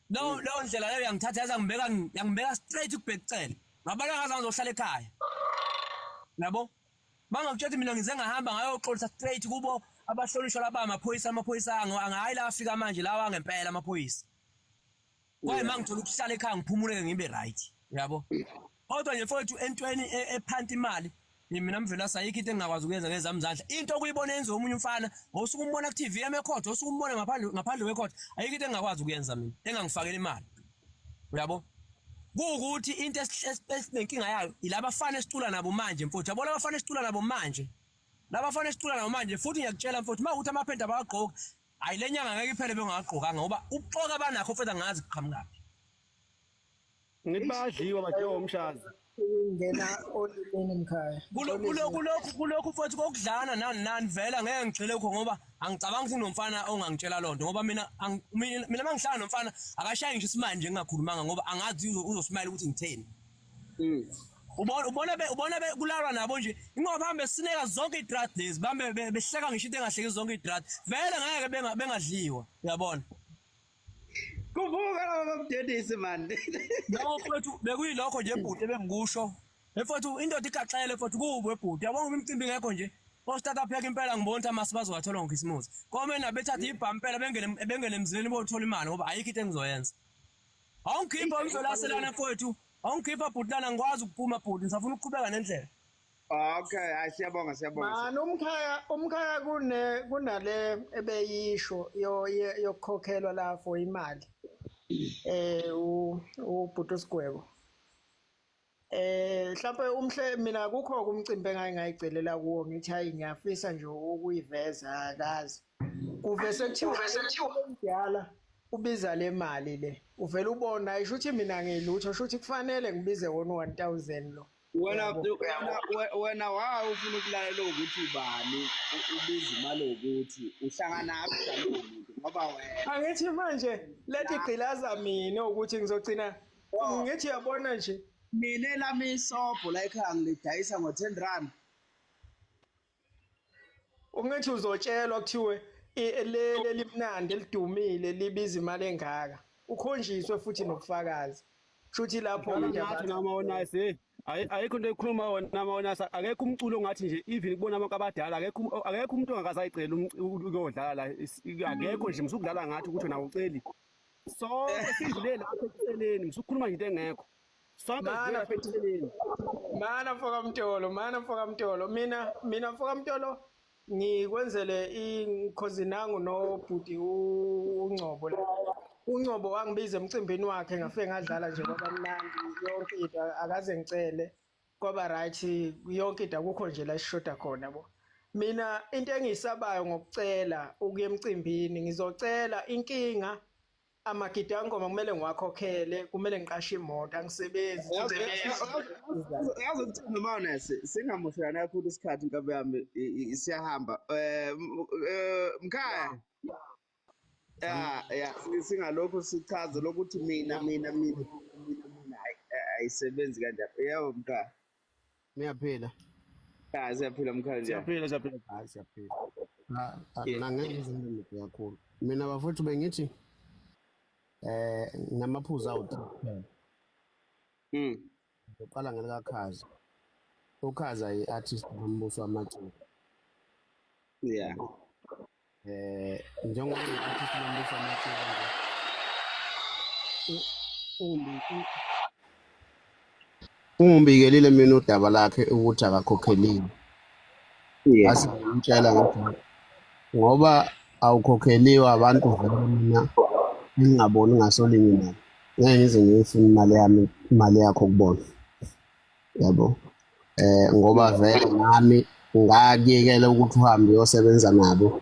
Speaker 8: Lo ndlela leyo yangithatha yaza ngibeka straight kubhekucela. Ngabaleka ngaze ngizohlala ekhaya. Yabo? Bangakutshela mina ngize ngahamba ngayoxolisa straight kubo abahlonishwa laba amaphoyisa angahayi la afika manje lawa ngempela amaphoyisa. Kwaye mangithola ukuhlala ekhaya ngiphumuleke ngibe right. Yabo? Kodwa nje mfowethu entweni ephanti imali mina mvela sayikho into engingakwazi ukuyenza ngezami izandla. Into okuyibona yenziwe omunye umfana ngosuku umbona ku TV emecourt osuku umbona ngaphandle kwecourt ayikho into engingakwazi ukuyenza mina engangifakela imali. Uyabo? Kuwukuthi into esinenkinga yayo ilabafana esicula nabo manje mfowethu. Yabona abafana esicula nabo manje. Labafana esicula nabo manje futhi ngiyakutshela mfowethu mawukuthi amaphenti abawagqoki hayi le nyanga ngeke iphele bengawagqokanga ngoba ubuxoka abanakho mfowethu angazi kuqhamukaphi.
Speaker 1: Ngithi bayadliwa badliwa umshazi.
Speaker 3: Ngena olimini mkhaya.
Speaker 8: Kulokhu futhi kokudlana nani vela ngeke ngigxile kukho ngoba angicabangi ukuthi kunomfana ongangitshela lonto ngoba mina mangihlala nomfana akashayi ngisho isimanje ngingakhulumanga ngoba angazi uzosmile ukuthi ngitheni. Ubona kulalwa nabo nje ingoba hambe sineka zonke idrad lezi bambe behleka ngisho into engahleki zonke idrad vele ngeke bengadliwa uyabona.
Speaker 2: Kuvuka laba bamdedisi man.
Speaker 8: No mfowethu bekuyilokho nje bhuti ebengikusho. Mfowethu indoda igaxele mfowethu kubo bhuti. Yabona imicimbi ngekho nje. O-startup yakhe impela ngibona ukuthi amasi bazowathola ngokhisimusi. Kome nabethatha ibhamu impela bengene emzileni bothola imali ngoba ayikho into engizoyenza. Awungikhipha umzolaselana mfowethu. Awungikhipha bhuti lana ngikwazi ukuphuma bhuti ngisafuna ukuqhubeka nendlela.
Speaker 2: Okay, hayi siyabonga siyabonga.
Speaker 3: Man umkhaya kunale ebeyisho yokukhokhelwa la for imali. Ubhuti Sigwebo. Mhlawumbe umhle mina kukho umcimbi engayicelela kuwo ngithi hayi ngiyafisa nje ukuyiveza akazi. Kuvese kuthiwa umdala ubiza le mali le. Uvela ubona ayisho ukuthi mina ngilutho sho ukuthi kufanele ngibize wona 1000 lo.
Speaker 2: Wena wa ufuna ukulalela ukuthi ubani ubiza imali ukuthi uhlanganaphi nalowo muntu ngoba wena
Speaker 3: angithi manje lethi gqilaza mina ukuthi ngizogcina ngithi uyabona nje
Speaker 2: mina lami isobho la ekhaya ngilidayisa ngo-10 rand.
Speaker 3: Ungithi uzotshelwa kuthiwe leli limnandi elidumile libiza imali engaka ukhonjiswe futhi nobufakazi shuthi lapho
Speaker 1: ngathi noma onase ayikho into ekhuluma wona mawonasa akekho umculo ongathi nje even kubona abantu abadala akekho umuntu ongakazayicela ukuyodlala la akekho nje msukudlala ngathi ukuthi wena uceli sonke sidlule lapho eceleni msukhuluma nje into engekho sonke sidlule lapho eceleni.
Speaker 3: Mana mfoka Mtolo mina mfoka Mtolo ngikwenzele inkozi nangu nobhuti uNgcobo la. uNgcobo wangibiza emcimbini wakhe ngafike ngadlala nje kwaba mnandi yonke into akaze ngicele kwaba right yonke into akukho nje la ishoda khona yabo. Mina into engiyisabayo ngokucela ukuya emcimbini ngizocela inkinga amagidangoma kumele ngiwakhokhele kumele ngiqashe imoto angisebenzi.
Speaker 2: Yazi ukuthi mawona singamoshana kakhulu isikhathi inkabi yami siyahamba mkhaya. Ya singalokhu sichaze lokuthi mina ayisebenzi kanjalo. Yebo mkhaya.
Speaker 5: Ngiyaphila.
Speaker 2: Ah, siyaphila mkhaya njani?
Speaker 1: Siyaphila, siyaphila.
Speaker 9: Hayi, siyaphila. Mina ngeke ngize ngibe mude kakhulu. Mina bafowethu bengithi nginamaphuzu awu-3. Ngizoqala ngelikaKhaza. UKhaza i-artist yombuso wamaciko.
Speaker 2: Yeah.
Speaker 9: Njengoba i-artist yombuso wamaciko nje. Ungibikelile mina udaba lakhe ukuthi akakhokheliwe.
Speaker 2: Yeah.
Speaker 9: Ngase ngimtshela ngathi ngoba awukhokheliwe abantu vele mina ngingaboni ngasolinye nabo. Ngeke ngize ngiyifune imali yami, imali yakho kubona. Yabo. Ngoba vele nami ngakuyekela ukuthi uhambe uyosebenza nabo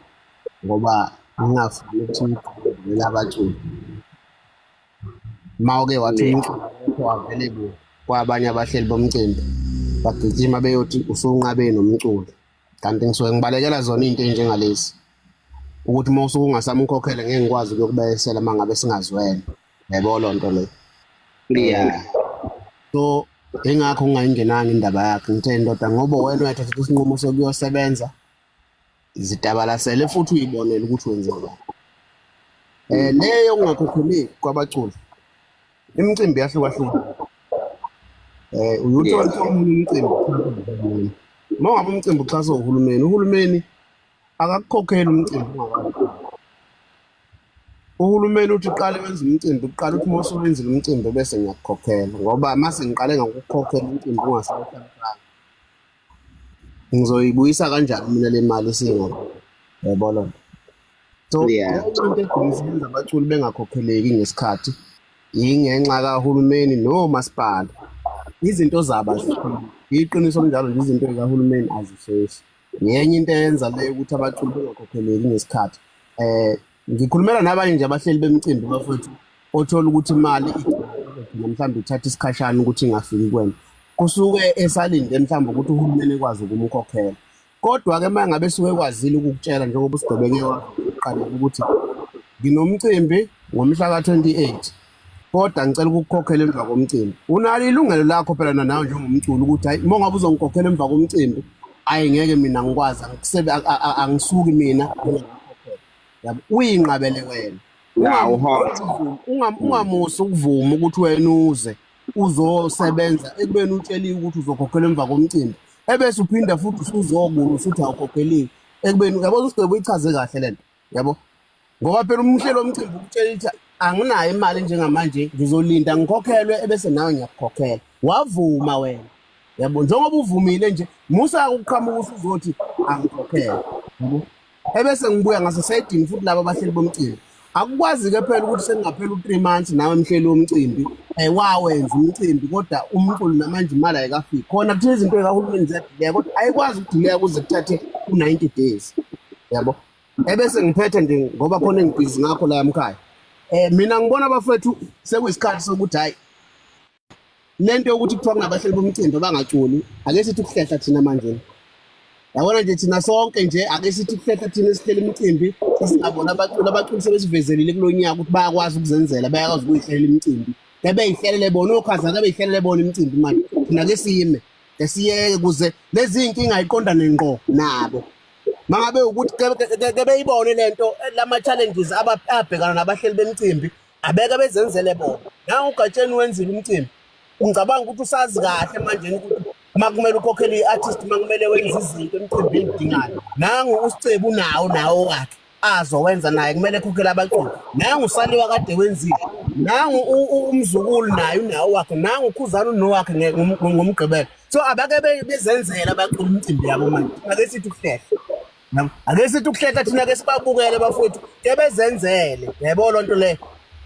Speaker 9: ngoba ngingafuni ukuthi ngigqugquzele abaculi. Ma uke wathi umculo wakho available kwabanye abahleli bomcimbi, bagijima beyothi usunqabe nomculo. Kanti ngisuke ngibalekela zona izinto ezinjengalezi. Ukuthi uma usuke ungasamkhokhele ngeke ngikwazi ukuyokubuyisela uma ngabe singazwene. Yebo loo nto leyo.
Speaker 2: Yeah.
Speaker 9: So ingakho ngingayingenanga indaba yakhe, ngithe ndoda ngoba wena uyathatha isinqumo sokuyosebenza, zitabalasele futhi uyibonele ukuthi wenze njani. Leyo ongakhokheleki kwabaculi, imicimbi yahlukahluka. Uyuthola omunye umcimbi uhulumeni. Uma ngabe umcimbi uxhaswa uhulumeni, uhulumeni akakukhokheli umcimbi ungakabi. Uhulumeni uthi uqale wenze umcimbi, uqale uthi uma usuwenzile umcimbi bese ngiyakukhokhela, ngoba mase ngiqale ngakukhokhela umcimbi ungasawuhlalisanga, ngizoyibuyisa kanjani mina le mali esingakho? Yabo loo nto. So into egcina isiyenza abaculi bengakhokheleki ngesikhathi yingenxa kahulumeni nomasipala. Izinto zabo azifani. Iqiniso linjalo nje, izinto zikahulumeni azisheshi. Ngenye into eyenza leyo ukuthi abaculi bengakhokheleki ngesikhathi. Ngikhulumela nabanye nje abahleli bemicimbi bafowethu, othola ukuthi imali mhlawumbe ithatha isikhashana ukuthi ingafiki kuwena. Kusuke esalinde mhlawumbe ukuthi uhulumeni ekwazi ukumkhokhela. Kodwa-ke uma ngabe esuke ekwazile ukukutshela njengoba uSigwebeke waqala ukuthi nginomcimbi ngomhla ka-28 kodwa ngicela ukukukhokhela emva komcimbi. Unalo ilungelo lakho phela nawe njengomculi ukuthi hayi, uma ngabe uzongikhokhela emva komcimbi, hhayi ngeke mina ngikwazi, angisuki mina ngingakukhokhela. Yabo, uyinqabele wena. Ungamusi ukuvuma ukuthi wena uze uzosebenza ekubeni utsheliwe ukuthi uzokhokhela emva komcimbi, ebese uphinda futhi usuzokula usuthi awukhokheliwe ekubeni yabo. USigwebo uyichaze kahle lento, yabo, ngoba phela umhlelo womcimbi ukutshela ukuthi anginayo imali njengamanje, ngizolinda ngikhokhelwe ebese nawe ngiyakukhokhela. Wavuma wena, yabo. Njengoba uvumile nje, musa ukuqhamuka usuzothi angikhokhele, yabo. Ebese ngibuya ngasesayidini futhi laba abahleli bomcimbi akukwazi-ke phela ukuthi sekungaphela u-3 months nawe mhleli womcimbi wawenza umcimbi kodwa umculo namanje imali ayikafiki. Khona kuthiwa izinto zikahulumeni ziyadileka, kodwa ayikwazi ukudileka kuze kuthathe u-90 days, yabo. Ebese ngiphethe nje ngoba khona engibhizi ngakho la emkhaya. Mina ngibona abafethu sekuyisikhathi sokuthi hhayi lento yokuthi kuthiwa kunabahleli bomcimbi abangaculi, ake sithi ukuhlehla thina manje. Yabona nje thina sonke nje ake sithi ukuhlehla thina esihleli imicimbi, sesingabona abaculi, abaculi sebesivezelile kulo nyaka ukuthi bayakwazi ukuzenzela, bayakwazi ukuyihlelela imicimbi. Bebeyihlelele bona oKhaza, bebeyihlelele bona imicimbi manje. Thina ke siyime, ke siyeke kuze lezi iy'nkinga yiqondane ngqo nabo. Mangabe ukuthi ke beyibone lento, lama challenges ababhekana nabahleli bemicimbi, abeke bezenzele bona. Nangu uGatsheni wenzile umcimbi, ngicabanga ukuthi usazi kahle manje ukuthi uma kumele ukhokhele i-artist, uma kumele wenze izinto emcimbini udingani. Nangu uSicebu unawo nawo wakhe azowenza naye, kumele ekhokhele abaculi. Nangu uSaliwa kade wenzile, nangu umzukulu naye unawo wakhe, nangu uKhuzani unowakhe ngoMgqibelo. So abake bezenzele abaculi imicimbi yabo manje. Ake sithi ukuhlehla, ake sithi ukuhlehla thina ke sibabukele bafowethu, ke bezenzele, yebo loo nto leyo.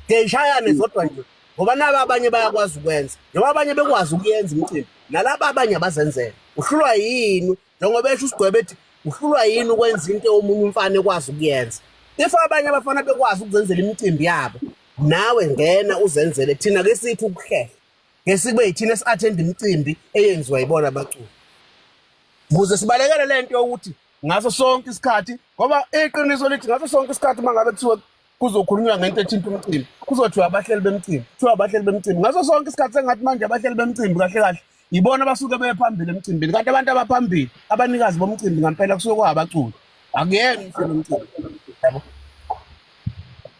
Speaker 9: Ke ishayane zodwa nje ngoba naba abanye bayakwazi ukwenza, njengoba abanye bekwazi ukuyenza imicimbi, nalaba abanye abazenzele. Uhlulwa yini njengoba esho uSigwebe ethi uhlulwa yini ukwenza into omunye umfana ekwazi ukuyenza? If abanye abafana bekwazi ukuzenzela imicimbi yabo, nawe ngena uzenzele. Thina ke sithi ukuhlehla, ke sikube yithina esi-attend imicimbi eyenziwa yibona abaculi, ukuze sibalekele lento yokuthi ngaso sonke isikhathi, ngoba iqiniso lithi ngaso sonke isikhathi uma ngabe kuthiwa kuzokhulunywa ngento ethinta umcimbi, kuzothiwa abahleli bemicimbi, kuthiwa abahleli bemicimbi ngaso sonke isikhathi. Sengathi manje abahleli bemicimbi kahle kahle Ibona abasuke bephambili emcimbini, kanti abantu abaphambili abanikazi bomcimbi ngampela kusuke kwabaculi, akuyena umhleli womcimbi, yabo.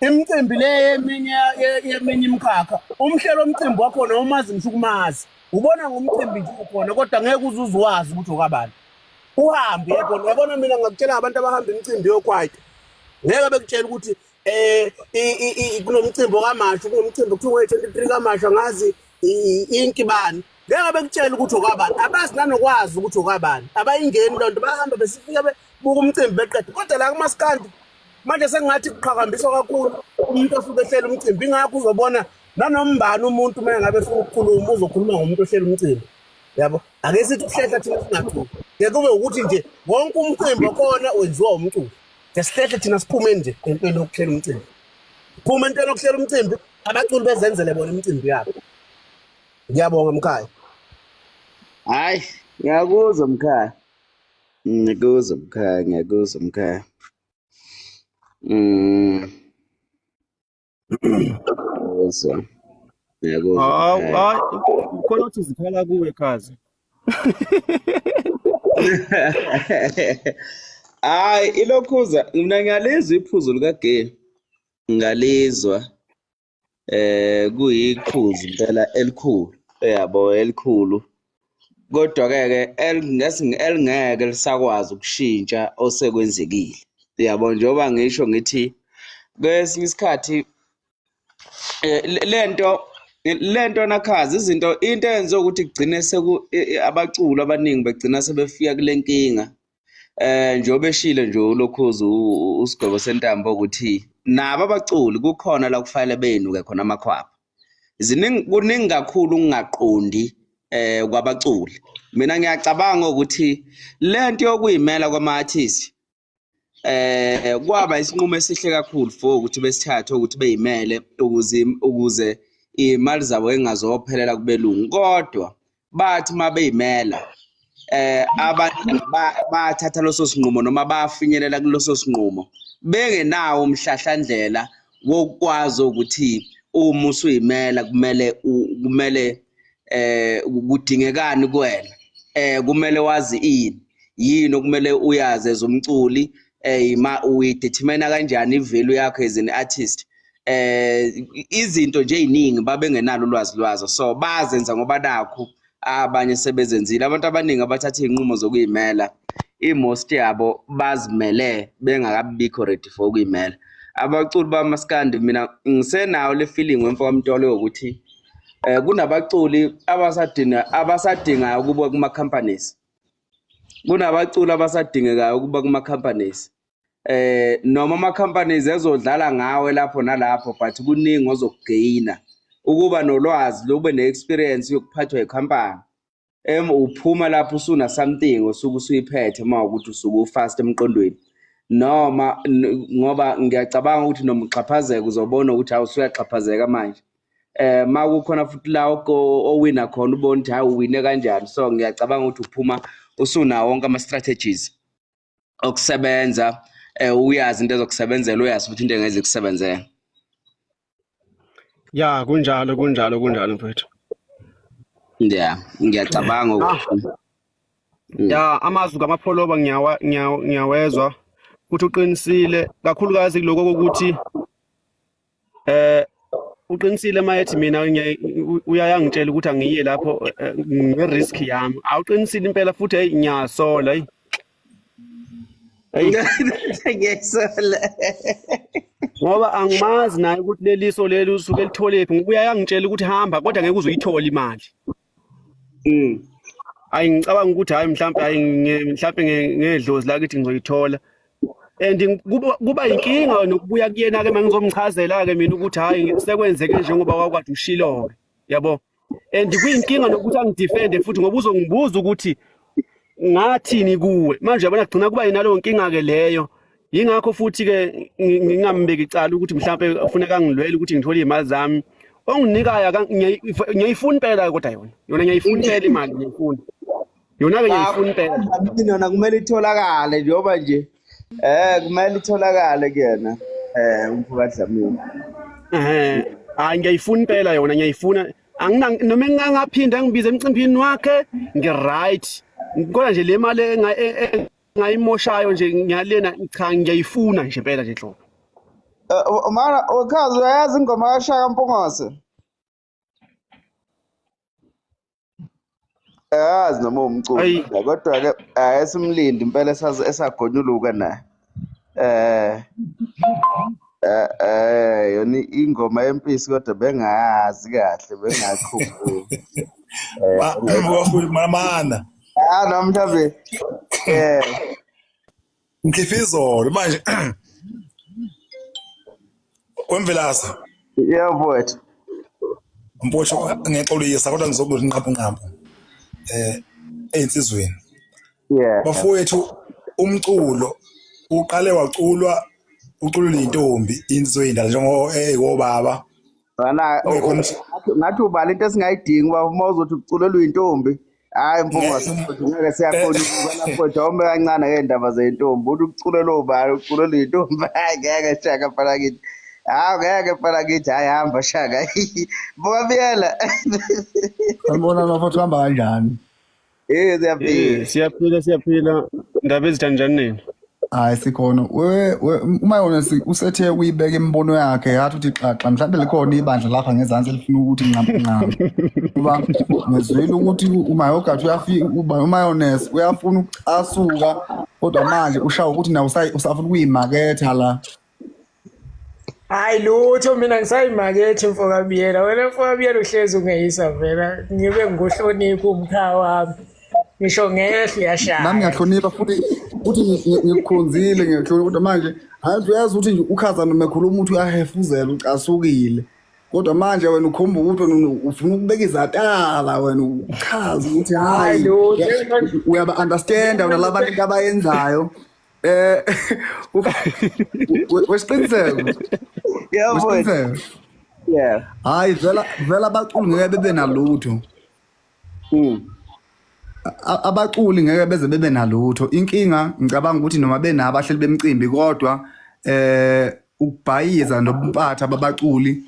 Speaker 9: Imicimbi le yeminye yeminye imikhakha, umhlelo womcimbi wakhona umazi ngisho ukumazi, ubona ngomcimbi nje ukhona, kodwa ngeke uze uzuwazi ukuthi okabani. Uhambe yebo, uyabona mina ngakutshela abantu abahamba imicimbi yokwayita ngeke bekutshela ukuthi kunomcimbi okamashu, kunomcimbi kuthiwa 23 kamashu, angazi inkibani, ngeke bekutshela ukuthi okabani, abazi nanokwazi ukuthi okabani, abayingeni loo nto, bahamba besifika bebuka umcimbi beqede. Kodwa la kumaskandi manje sengathi kuqhakambiswa kakhulu umuntu osuke ehlela umcimbi, ingakho uzobona nanombani umuntu uma ngabe efuna ukukhuluma uzokhuluma ngomuntu ohlela umcimbi, yabo. Ake sithi ukuhlehla thina singaculi, ke kube ukuthi nje wonke umcimbi okhona wenziwa umculo, ke sihlehle thina siphume nje entweni yokuhlela umcimbi, phuma entweni yokuhlela umcimbi, abaculi bezenzele bona imicimbi yabo. Ngiyabonga mkhaya.
Speaker 2: Hayi, ngiyakuzwa mkhaya. Ngiyakuzwa mkhaya, ngiyakuzwa mkhaya. Ngiyakuzwa. Ngiyakuzwa
Speaker 1: Hawu,
Speaker 2: mkhaya.
Speaker 1: hayi, ukhona uthi zikhala kuwe khazi.
Speaker 2: Hayi, ilokhuza mina ngiyalizwa iphuzu likaGay. Ngalizwa kuyiphuzu impela elikhulu, yabo, elikhulu. Kodwa ke ke elingeke lisakwazi ukushintsha osekwenzekile. Yabo, njengoba ngisho ngithi kwesinye isikhathi lento nakhazi izinto, into eyenza ukuthi kugcine seku abaculi abaningi begcina sebefika kule nkinga. Njengoba eshilo nje ulokhuza usigwebo sentambo ukuthi nabo abaculi kukhona la kufanele benuke khona amakhwapha. Ziningi, kuningi kakhulu ukungaqondi kwabaculi. Mina ngiyacabanga ukuthi lento yokuyimela kwama-artist kwaba isinqumo esihle kakhulu for ukuthi besithathe ukuthi beyimele ukuze imali zabo ingazophelela kubelungu, kodwa bathi mabeyimela abaningi bathatha leso sinqumo noma bafinyelela kuleso sinqumo bengenawo umhlahlandlela wokwazi ukuthi uma usuyimela kumele kudingekani kuwena, kumele wazi ini, yini okumele uyazi as umculi, uyidetermine kanjani i-value yakho as an artist. Izinto nje eziningi babengenalo ulwazi lwazo, so bazenza ngoba nakhu abanye sebezenzile. Abantu abaningi abathatha izinqumo zokuyimela, i-most yabo bazimele bengakabikho ready for ukuyimela. Abaculi bamaskandi mina ngisenayo le feeling wemfo kaMtolo yokuthi kunabaculi abasadingayo ukuba kuma companies, kunabaculi abasadingekayo ukuba kuma companies, noma ama companies ezodlala ngawe lapho nalapho, but kuningi ozokugaina ukuba nolwazi lokube ne-experience yokuphathwa ikhampani. Uphuma lapho usuna something osuke usuyiphethe uma ukuthi usuke ufast emqondweni, noma ngoba ngiyacabanga ukuthi noma uxhaphazeka uzobona ukuthi hawu usuyaxhaphazeka manje. Ma kukhona futhi la owina khona ubone ukuthi hawu uwine kanjani. So ngiyacabanga ukuthi uphuma usunawo wonke ama-strategies okusebenza, uyazi into ezokusebenzela, uyazi futhi into engeze ikusebenzele.
Speaker 1: Ya, kunjalo, kunjalo, kunjalo mfethu.
Speaker 2: Yeah, ngiyacabanga ukuthi
Speaker 1: Ya, amazwi kaMapholoba ngiyawezwa futhi uqinisile kakhulukazi kuloko kokuthi uqinisile mayethi mina uyayangitshela ukuthi angiye lapho nge-risk yami. Awuqinisile impela futhi, hey, ngiyasola, hey. Hey.
Speaker 2: Ngiyasola.
Speaker 1: Ngoba angimazi naye ukuthi leliso leli usuke elitholephi, ngoba uyayangitshela ukuthi hamba kodwa ngeke uze uyithole imali. Ayi, ngicabanga ukuthi hayi mhlambe, hayi mhlambe ngedlozi lakithi ngizoyithola. And kuba inkinga nokubuya kuyena ke mangizomchazela ke mina ukuthi hayi sekwenzeke njengoba wakwade ushilo ke, yabo. And kuyinkinga nokuthi angidefende futhi ngoba uzongibuza ukuthi ngathini kuwe. Manje yabona kugcina kuba yinaleyo nkinga ke leyo. Yingakho futhi ke ngingambeki icala ukuthi mhlambe kufuneka ngilwele ukuthi ngithole imali zami. Onginikayo ngiyayifuna impela, kodwa yona ngiyayifuna impela imali, ngiyayifuna. Yona ke ngiyayifuna impela.
Speaker 2: Yona kumele itholakale njengoba nje kumele itholakale kuyena umfo kaDlamini.
Speaker 1: Hayi ngiyayifuna impela yona, ngiyayifuna. Angina noma engingaphinda ngibize emcimbini wakhe, ngi-right. Kodwa nje le mali engayimoshayo nje ngiyalena, cha ngiyayifuna nje impela nje nhlobo.
Speaker 2: Mana ukhazi uyayazi ingoma kaShaka Mpungose? Ayazi noma umculo kodwa ke ayesimlindi impela esagonyuluka naye. Yona ingoma yempisi kodwa bengayazi kahle, bengakhumbuli.
Speaker 10: Mana.
Speaker 2: Ah namhlanje
Speaker 10: ngikhiphe izolo manje. Wemvelasa.
Speaker 2: Yebo mfowethu.
Speaker 10: Mfowethu ngiyaxolisa kodwa ngizokuthi nqaphu nqaphu. Ey'nsizweni.
Speaker 2: Yeah.
Speaker 10: Bafowethu umculo uqale waculwa uculula intombi insizwe indala njengo eyobaba.
Speaker 2: Bana ngathi ubala into esingayidingi baba uma uzothi uculelwa intombi. Hayi Mpungose ngeke siyakhona ukubona mfowethu awume kancane ngeendaba zeyintombi. Uthi uculelwa ubani uculelwa intombi. Hayi ngeke Shaka mfana kithi. Hayi ngeke mfana kithi, hayi hamba Shaka. Bukabiyela.
Speaker 11: Sanibona bafowethu, hamba kanjani?
Speaker 2: Siyaphila.
Speaker 1: Siyaphila siyaphila. Indaba ezitha njani nina?
Speaker 11: Hayi sikhona. Uma yona usethe ukuyibeka imibono yakhe yathi uthi xaxa mhlawumbe likhona ibandla lapha ngezansi elifuna ukuthi nqampu nqampu. Kuba ngizwile ukuthi uMayogathi uyafika uMayonese uyafuna ukucasuka kodwa manje ushawa ukuthi nawe usafuna ukuyimaketha la.
Speaker 3: Hayi lutho mina ngisayimakethe mfokabiyela. Wena mfokabiyela uhlezi ungeyisa vela ngibe ngikuhlonipha umkhaya wami. Ngisho ngehla uyashaya.
Speaker 11: Nami ngiyahlonipha futhi ngikukhonzile ngiyahlonipha kodwa manje hayi uyazi ukuthi nje ukhaza noma ekhuluma ukuthi uyahefuzela ucasukile. Kodwa manje wena ukhomba ukuthi wena ufuna ukubeka izatala wena uchaza ukuthi hayi uyaba understand wena labantu into abayenzayo. Wesiqiniseko.
Speaker 2: Yebo. Yeah.
Speaker 11: Hayi vela abaculi ngeke bebe nalutho. Abaculi ngeke beze bebe nalutho. Inkinga ngicabanga ukuthi noma benabo abahleli bemcimbi kodwa ukubhayiza nobumpatha babaculi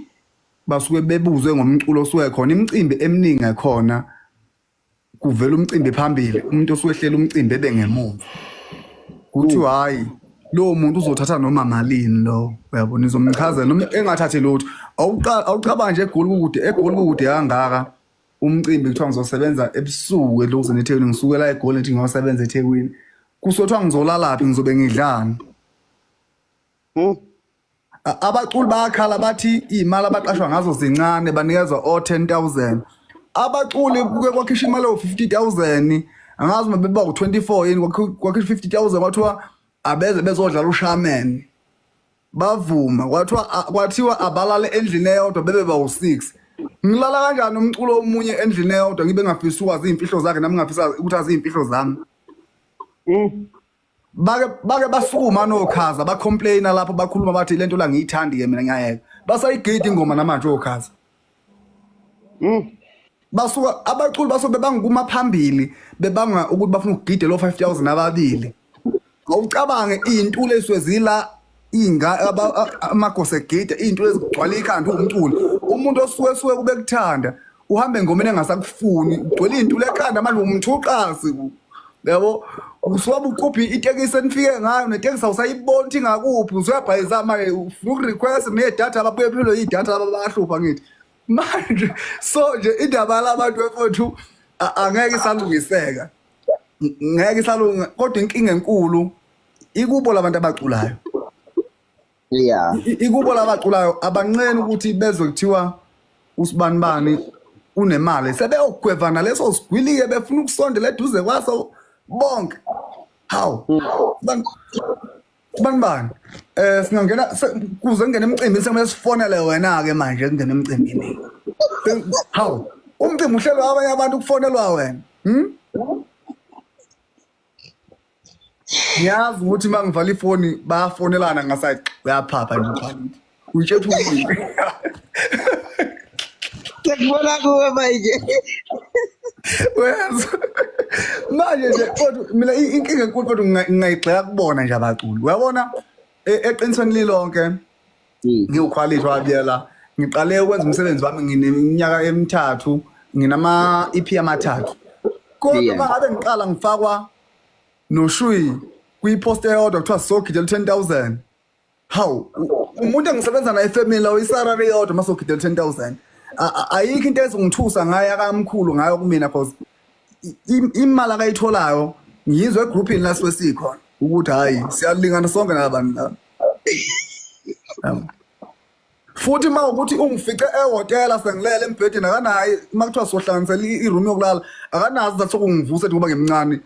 Speaker 11: basuke bebuzwe ngomculo osuke khona. Imicimbi eminingi ekhona kuvela umcimbi phambili, umuntu osuke ehlela umcimbi ebe ngemuva. Kuthiwa hayi lo muntu uzothatha noma malini lo, uyabona, izomchazela noma engathathi lutho. Awucabanga nje eGoli kukude, eGoli kukude kangaka umcimbi kuthiwa ngizosebenza ebusuku elokuzeni eThekwini, ngisukela eGoli ngithi ngiyosebenza eThekwini, kusothiwa ngizolalaphi, ngizobe ngidlani? Abaculi bayakhala bathi iy'mali abaqashwa ngazo zincane, banikezwa o-10,000. Abaculi kuke kwakhishwa imali ewu-50,000, angazi uma beba u-24 yini, kwakhishwa 50,000 kwathiwa abeze bezodlala uShaman. Bavuma, kwathiwa abalale endlini eyodwa bebe bawu-6. Ngilala kanjani umculo omunye endlini eyodwa ngibe ngafisi ukwazi iy'mfihlo zakhe nami ngingafisi ukuthi azi iy'mfihlo zami? Bake basukuma nokhaza bacomplaina lapho bakhuluma bathi lento la ngiyithandi ke mina ngiyayeka. Basayigida ingoma namanje okhaza. Basuka abaculi basuke bebanguma phambili bebanga ukuthi bafuna ukugida lo 5000 ababili. Awucabange izintulo eziswezila inga amagose egida izintulo ezigcwala ikhanda umculo. Umuntu osuke kube kuthanda uhambe engomeni engasakufuni ugcwele izintulo ekhanda manje umthuqasi. Yabo usuwabe ukuphi itekisi enifike ngayo netekisi awusayiboni ukuthi ingakuphi, usuyabhayiza manje ufuna ukurequest nedatha ababuye phela idatha abahlupha ngithi manje. So nje indaba yalabantu bafowethu angeke isalungiseka, ngeke isalunga, kodwa inkinga enkulu ikubo labantu abaculayo.
Speaker 2: Yeah.
Speaker 11: Ikubo labaculayo abanqeni ukuthi bezwe kuthiwa usibanibani unemali, sebeyogwevana leso sigwilike befuna ukusondela eduze kwaso bonke. Hawu banibani singangena kuze kungene emcimbini sekumele sifonele wena ke manje kungene emcimbini. Hawu umcimbi uhlelwa abanye abantu kufonelwa wena. Ngiyazi ukuthi uma ngivala ifoni bayafonelana ngasathi uyaphapha nje uyitshetha umcimbi.
Speaker 2: Sekubona kuwe manje.
Speaker 11: Wezwa manje nje kodwa mina inkinga enkulu kodwa ngingayigxeka kubona nje abaculi. Uyabona eqinisweni lilonke ngiwukhwalithi wabiyela Ngiqale ukwenza umsebenzi wami ngineminyaka emithathu, nginama EP amathathu. Kodwa uma ngabe ngiqala ngifakwa noShuyi kwipost eyodwa kuthiwa sogidela 10,000. Hawu, umuntu engisebenza naye efamily lawo isarari eyodwa masogidela 10,000. Ayikho into ezongithusa ngayo akamkhulu ngayo kumina, cause imali akayitholayo ngiyizwe egroupini la suke sikhona ukuthi hayi siyalingana sonke nalabantu laba. Futhi uma ukuthi ungifice ehhotela sengilele embhedeni, akanaye uma kuthiwa sohlanganisela i-room yokulala, akanazo isizathu sokungivusa ethi ngoba ngimncane.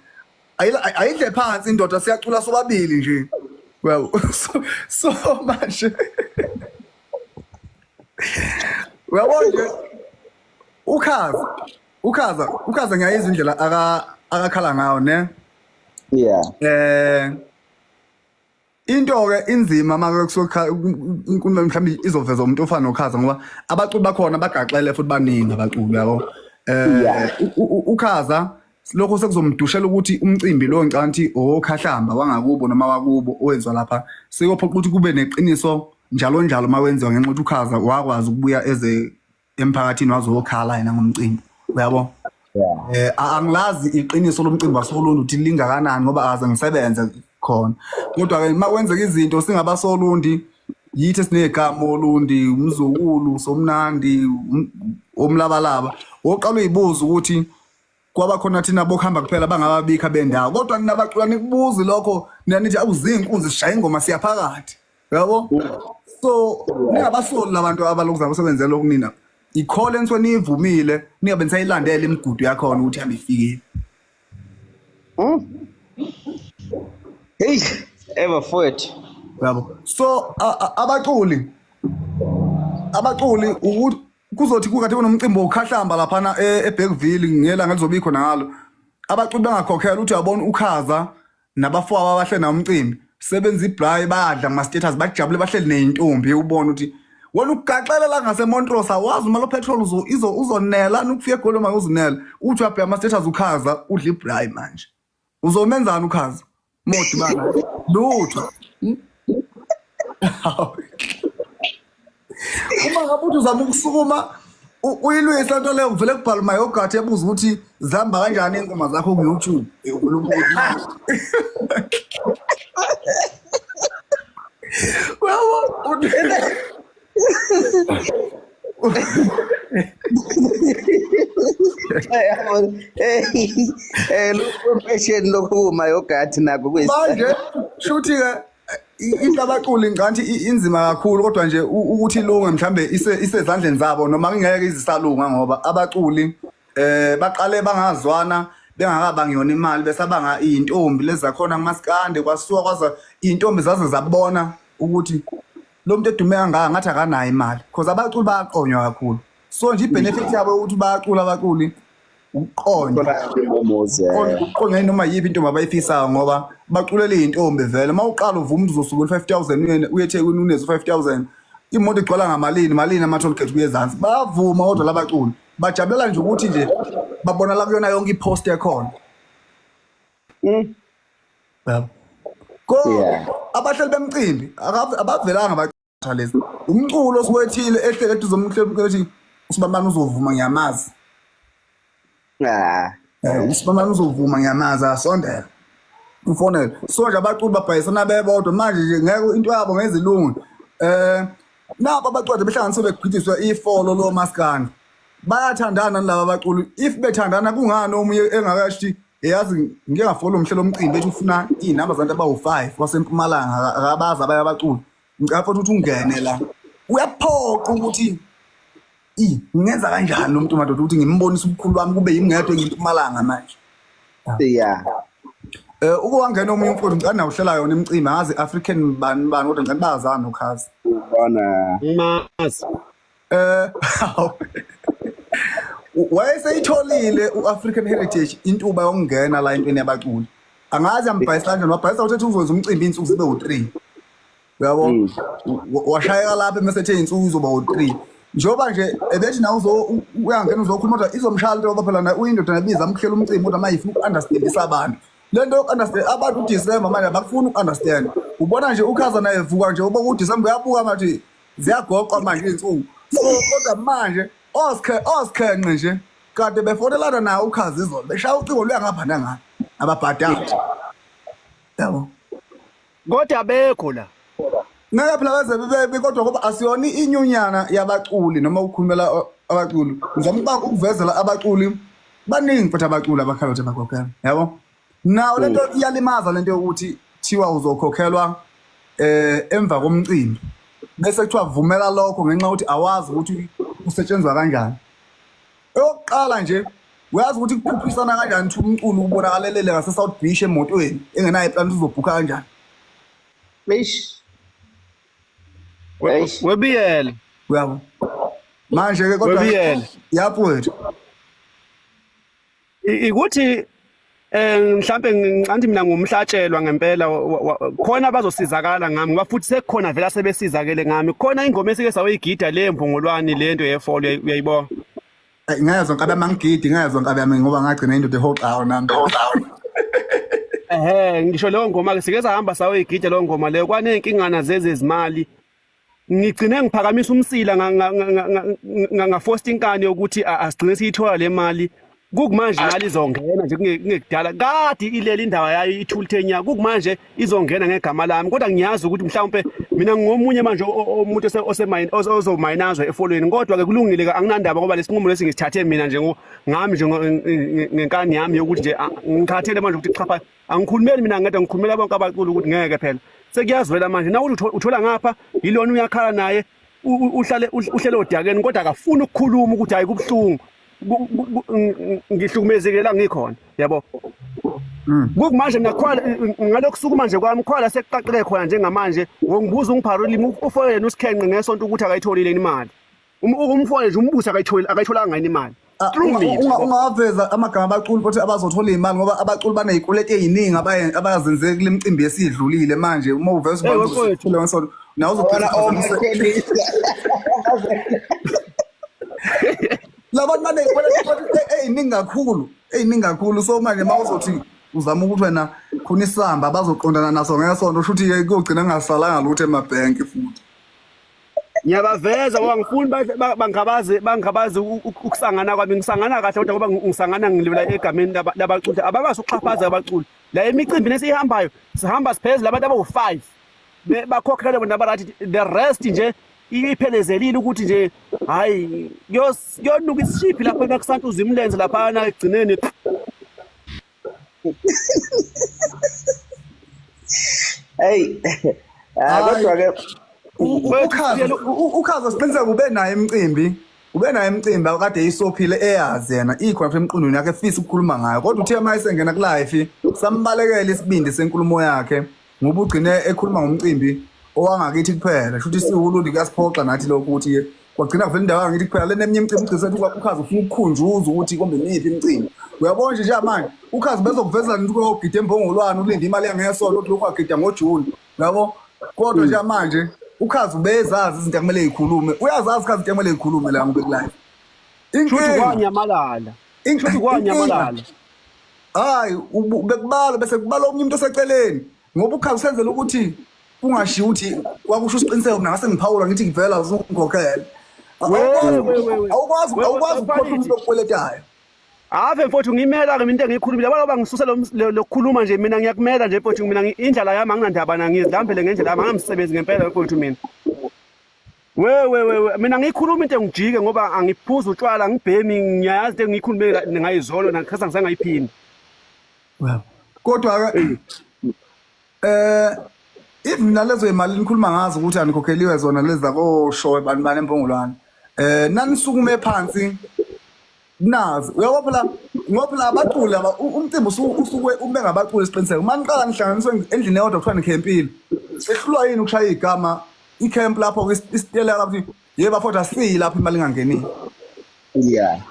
Speaker 11: Ayidle phansi indoda, siyacula sobabili nje. Well, so manje uyabona nje uKhaza ngiyayizwa indlela akakhala ngayo ne.
Speaker 2: Yeah.
Speaker 11: Into ke inzima make kusokha inkulumo mhlawumbe izoveza umuntu ofana noKhaza, ngoba abaculi bakhona bagaxele futhi baningi abaculi yabo. uKhaza lokho sekuzomdushela ukuthi umcimbi lo ncanti okhahlamba wangakubo noma wakubo owenziwa lapha sekuyophoqa ukuthi kube neqiniso njalo njalo mawenziwa, ngenxa ukuthi uKhaza wakwazi ukubuya eze emphakathini wazokhala yena ngomcimbi uyabo. Angilazi iqiniso lomcimbi wasoLundi ukuthi lingakanani ngoba akaze ngisebenze khona, kodwa ke makwenzeka izinto singabasoLundi yithi esinegama oLundi, umzukulu somnandi omlabalaba, oqala uyibuza ukuthi kwaba khona thina bokuhamba kuphela bangababikho bendawo, kodwa nina bacula nikubuzi lokho, nina nithi awuzinkunzi sishaya ingoma siyaphakathi uyabo. So ningabasoli labantu abalokuzama usebenzela okunina ikhole ensuke niyivumile, ningabe nisayilandela imigudu yakhona ukuthi ihambe ifikile.
Speaker 2: Hey, bafowethu.
Speaker 11: Yabo. So abaculi ukuthi kuzothi kukade kunomcimbi wokhahlamba laphana eBergville ngelanga lizobe ikhona ngalo, abaculi bengakhokhelwa ukuthi uyabona uKhaza nabafowabo abahle nomcimbi sebenza ibraai bayadla kuma status bajabule bahleli nezintombi, ubona ukuthi wena ugaxela la ngaseMontrose awazi uma lo petrol uzonela ukufika eGoli uma uzonela, uthi uyabheka ama status uKhaza udla ibraai manje uzomenzani uKhaza modibana lutho. Uma ngabe uthi uzama ukusukuma uyilwisa into leyo kuvele kubhala uMayogathi ebuza ukuthi zihamba kanjani iy'ngoma zakho ku-YouTube.
Speaker 2: Lokhu lokhu uMayogathi nakho
Speaker 11: manje shuthi-ke into abaculi ngicathi inzima kakhulu, kodwa nje ukuthi ilunge mhlambe isezandleni zabo noma kungeke izisalunga, ngoba abaculi baqale bangazwana bengakabangi yona imali, besabanga iy'ntombi lezi zakhona kumasikande, kwasuka kwaza iy'ntombi zaze zabona ukuthi lo muntu edume kangaka ngathi akanayo imali, because abaculi bayaqonywa kakhulu. So nje i-benefit yabo ukuthi bayacula abaculi ukuqonywa noma yiphi intombi abayifisayo, ngoba baculela iy'ntombi vele. Uma uqala uvuma ukuthi uzosukela 5,000 uye eThekwini unezo 5,000, imoto igcwala ngamalini malini ama-toll gate kuye ezansi, bayavuma kodwa labaculi bajabulela nje ukuthi nje babona la kuyona yonke i-post ekhona. Kodwa abahleli bemcimbi abavelanga bachatha lezi umculo osuwethile ehlele eduze umhleli ethi usibambana uzovuma ngiyamazi. Usibambana uzovuma ngiyamazi, asondela ufonele. So nje abaculi babhayisana bebodwa manje nje ngeke into yabo ngezilungu. Nabo abaculi behlanganiswe begidiswa ifolo lo maskandi. Bayathandana nalaba abaculi, if bethandana kungani omunye engakashi yazi ngike ngafola umhlelo omcimbi ethi ufuna iy'namba zabantu abawu-5 wasempumalanga akabazi abanye abaculi, ngicela futhi ukuthi ungene la. Uyaphoqa ukuthi ngingenza kanjani lo muntu madoda ukuthi ngimbonise ubukhulu bami kube yimi ngedwa engimpumalanga manje.
Speaker 2: Yeah.
Speaker 11: Uke wangena omunye umfowethu ngicela nawe uhlela yona imicimbi, angazi African bani bani kodwa ngicela bazana noKhaza.
Speaker 2: Ubona.
Speaker 1: Mazi.
Speaker 11: Wayeseyitholile u-African Heritage intuba yokungena la entweni yabaculi. Angazi ambhayisa kanjani, wabhayisa ukuthi uzowenza umcimbi iy'nsuku zibe u-3. Uyabo? Washayeka lapha mase ethe iy'nsuku izoba u-3. Njengoba nje ebethi nawe uyangena uzokhuluma kodwa izomshaya into ngoba phela naye uyindoda nebiza amhlela umcimbi, kodwa manje ifuna uku-understandisa abantu. Le nto yoku-understand abantu uDisemba manje abakufuni uku-understand. Ubona nje uKhaza naye evuka nje uba uDisemba uyabuka manje ziyagoqwa manje iy'nsuku. So kodwa manje osikhenqe nje kade befonelana naye uKhazi izolo beshaya ucingo luya ngapha nangapha ababhadali. Yabo.
Speaker 1: Kodwa abekho la.
Speaker 11: Ngeke phela beze bebe kodwa ngoba asiyona inyunyana yabaculi noma ukukhulumela abaculi. Ngizama ukuvezela abaculi baningi futhi abaculi abakhala ukuthi abakhokhelwa. Yabo. Nawo lento iyalimaza lento yokuthi thiwa uzokhokhelwa emva komcimbi. Bese kuthiwa vumela lokho ngenxa yokuthi awazi ukuthi kusetshenzwa kanjani. Eyokuqala nje uyazi ukuthi kuphuphisana kanjani ukuthi umculo ubonakalelele ngase South Beach emotweni engenayo iplan uzobhuka kanjani.
Speaker 2: Eish.
Speaker 1: Webiyele.
Speaker 11: Uyabo. Manje ke kodwa
Speaker 1: Webiyele.
Speaker 11: Yapho wethu.
Speaker 1: Ikuthi mhlambe ngicanti mina ngumhlatshelwa ngempela khona abazosizakala ngami ngoba futhi sekukhona vele asebesizakele ngami. Khona ingoma esike sayoyigida le mvongolwane lento yefolo uyayibona.
Speaker 11: Ngezwa nkabi yami angigidi, ngezwa nkabi yami ngoba ngagcina indoda ehoxayo nami.
Speaker 1: Ehhe, ngisho leyo ngoma ke sike sahamba sayoyigida leyo ngoma leyo kwanezinkingana zezezimali. Ngigcine ngiphakamisa umsila ngafosta inkani yokuthi asigcine siyithola le mali. Kukumanje imali izongena nje kungekudala. Kade ilele indawo yayo ithulithe enyaka. Kukumanje izongena ngegama lami kodwa ngiyazi ukuthi mhlawumbe mina ngomunye manje umuntu ozomayinazwa efolweni kodwa ke kulungile ke anginandaba ngoba lesinqumo lesi ngisithathe mina nje ngami nje ngenkani yami yokuthi nje ngikhathele manje ukuthi chapha angikhulumeli mina ngedwa ngikhulumela bonke abaculi ukuthi ngeke phela sekuyazwela manje na uthola ngapha yilona uyakhala naye uhlale uhlele odakeni kodwa akafuni ukukhuluma ukuthi hayi kubuhlungu ngihlukumezekile la ngikhona yabo. Kukumanje mina khona ngalokhu suku manje kwami khona sekuqaqeke khona njengamanje ngibuza ungipharolimi ufonele uSikhenqe ngesonto ukuthi akayitholile imali. Umfonele nje umbuso akayitholanga yini imali.
Speaker 11: Ungawaveza amagama abaculi futhi abazothola imali ngoba abaculi banezikweletu eziningi abazenze kule micimbi esidlulile manje uma uveza uba ngesonto nawe uzophetha labantu banezikweletu eziningi kakhulu eziningi kakhulu. So manje uma uzothi uzama ukuthi wena khona isamba abazoqondana naso ngesonto usho ukuthi kuyogcina kungasalanga lutho emabhenki futhi.
Speaker 1: Ngiyabaveza ngoba ngifuni bangabaze ukusangana kwami ngisangana kahle kodwa ngoba ngisangana ngilibela egameni labaculi abakwazi ukuxhaphaza abaculi la emicimbini esihambayo sihamba siphezulu abantu abawu-5 bakhokhele bona barathi the rest nje iphelezelile ukuthi nje hayi kuyonuka isishiphi lapha nakusantuza imlenze laphana ekugcineni.
Speaker 2: Hey kodwa ke
Speaker 11: uKhazi siqiniseke ube naye imicimbi akade eyisophile eyazi yena ikhona futhi emqondweni yakhe efisa ukukhuluma ngayo kodwa uthe uma esengena ku-live sambalekela isibindi senkulumo yakhe ngoba ugcine ekhuluma ngomcimbi owangakithi kuphela shuthi siwulundi kuyasiphoxa nathi lokho ukuthi kwagcina kuvela indawo yangithi kuphela lena eminye imicimbi ugcine sethi uKhazi ufuna ukukhunjuza ukuthi kombe imiphi imicimbi. Uyabona nje njengamanje uKhazi bezokuveza nje ukuthi uyogida embongolwane ulinde imali yangesonto ukuthi lokhu wagida ngoJuni yabo kodwa njengamanje uKhazi ubezazi izinto akumele zikhulume uyazazi uKhazi into akumele zikhulume la ngobe kulive
Speaker 1: shuthi kwanyamalala shuthi kwanyamalala
Speaker 11: hayi bekubala bese kubala omunye umuntu oseceleni ngoba uKhazi usenzela ukuthi kungashiwo ukuthi kwakusho isiqiniseko mina ngase ngiphawula ngithi ngivela uzungikhokhela awukwazi ukukhokhela umuntu okweletayo.
Speaker 1: Ave mfowethu ngimela ke mina into engiyikhulumile yabona ngoba ngisuse lokukhuluma nje mina ngiyakumela nje mfowethu mina indlala yami anginandaba na ngizihambele ngendlela yami angamsebenzi ngempela mfowethu mina. We mina ngiyikhuluma into engijike ngoba angiphuzi utshwala ngibhemi ngiyayazi into engiyikhulume ngayizolo nakhasa ngisangayiphinda.
Speaker 11: Kodwa ke even nalezo imali nikhuluma ngazo ukuthi anikhokheliwe zona lezi zakoshowe bani bani empongolwane nanisukume phansi nazi uyabo phela ngoba phela abaculi aba umcimbi usuke ube ngabaculi isiqiniseko uma niqala nihlanganiswe endlini eyodwa kuthiwa nikhempile sehlulwa yini ukushaya igama icamp lapho isiteleka lapho ukuthi yebo bafowethu asiyi lapho imali ingangenile.
Speaker 2: Yeah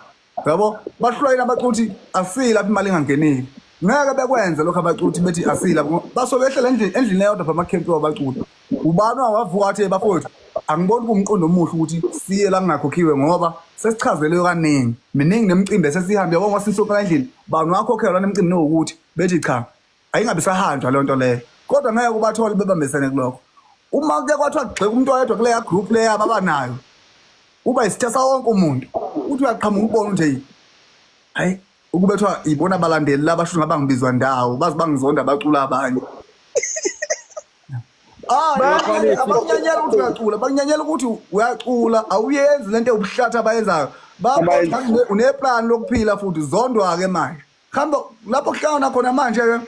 Speaker 11: yabo bahlulwa yini abaculi ukuthi asiyi lapho imali ingangenile. Ngeke bekwenze lokho abaculi bethi asiyi lapho basoke behlela endlini eyodwa pha amakhempi wabaculi. Ubani wavuka athi bafowethu angiboni kumqondo omuhle ukuthi siye la kungakhokhiwe ngoba sesichazeleyo kaningi miningi nemicimbi esesihambe yabo ngoba endlini bani wakhokhelwa nemicimbi nokuthi bethi cha ayingabe sahanjwa leyo nto leyo kodwa ngeke ubathole bebambisene kulokho. Uma kuke kwathiwa kugxeka umuntu oyedwa kuleya group leya ababanayo Uba isitha wonke umuntu. Uthi uyaqhamuka ubona nje hayi ukubethwa ibona abalandeli laba sho ngaba ngibizwa ndawo bazi bangizonda abacula abanye. Abakunyanyela ukuthi uyacula, bakunyanyela ukuthi uyacula, awuyenzi lento yobuhlatha abayenzayo. Babona uneplan lokuphila futhi zondwa ke manje. Hamba lapho kuhlangana khona manje ke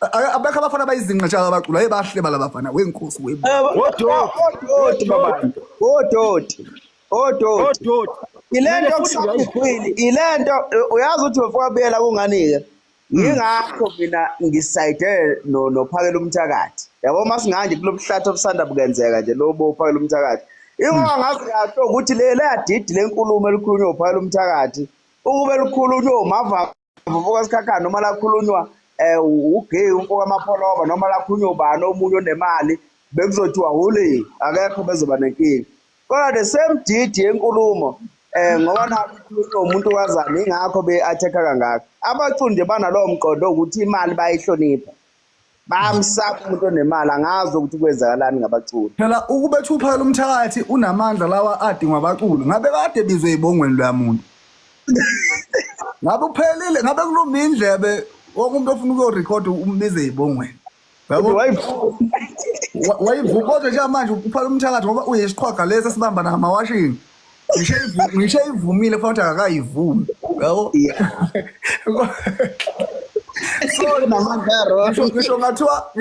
Speaker 11: abekho abafana abayizinqa nje abacula, hey bahle balabafana wenkosi webo.
Speaker 2: Odoti baba. Odoti. Odoti. Ilento kusaqhwili, ilento uyazi ukuthi bafika kungani ke. Yingakho mina ngisayide nophakela umthakathi. Yabo masinganje kulobuhlatha obusanda bukenzeka nje lobo uphakela umthakathi. Ingoba ngazi kahle ukuthi le leyadidi lenkulumo elikhulunywa uphakela umthakathi ukube likhulunywa umava mfoka Sikhakhane noma lakhulunywa ugay umfoka Mapholoba noma lakhulunywa ubani omunye onemali bekuzothiwa hule akekho bezoba nenkinga. Kodwa the same didi yenkulumo ngoba nakhulunywa umuntu wazana ingakho be-attack-a kangaka. Abaculi nje banalowo mqondo ukuthi imali bayihlonipha. Bayamsaba umuntu onemali, angazi ukuthi kwenzakalani ngabaculi.
Speaker 11: Phela ukubetha uphakela umthakathi unamandla lawa adingwa abaculi. Ngabe kade bizwe ibongweni lwamuntu. Ngabe uphelile, ngabe kulumba indlebe wonke umuntu ofuna ukuyorekhoda umbize ibongweni. Yabo wayivuka kodwa nje manje uphakela umthakathi ngoba uyisiqhwaga lesi esibamba namawashini. Ngisho ivumile futhi akakayivumi. Yabo? So
Speaker 2: namandla
Speaker 11: ngisho ngathiwa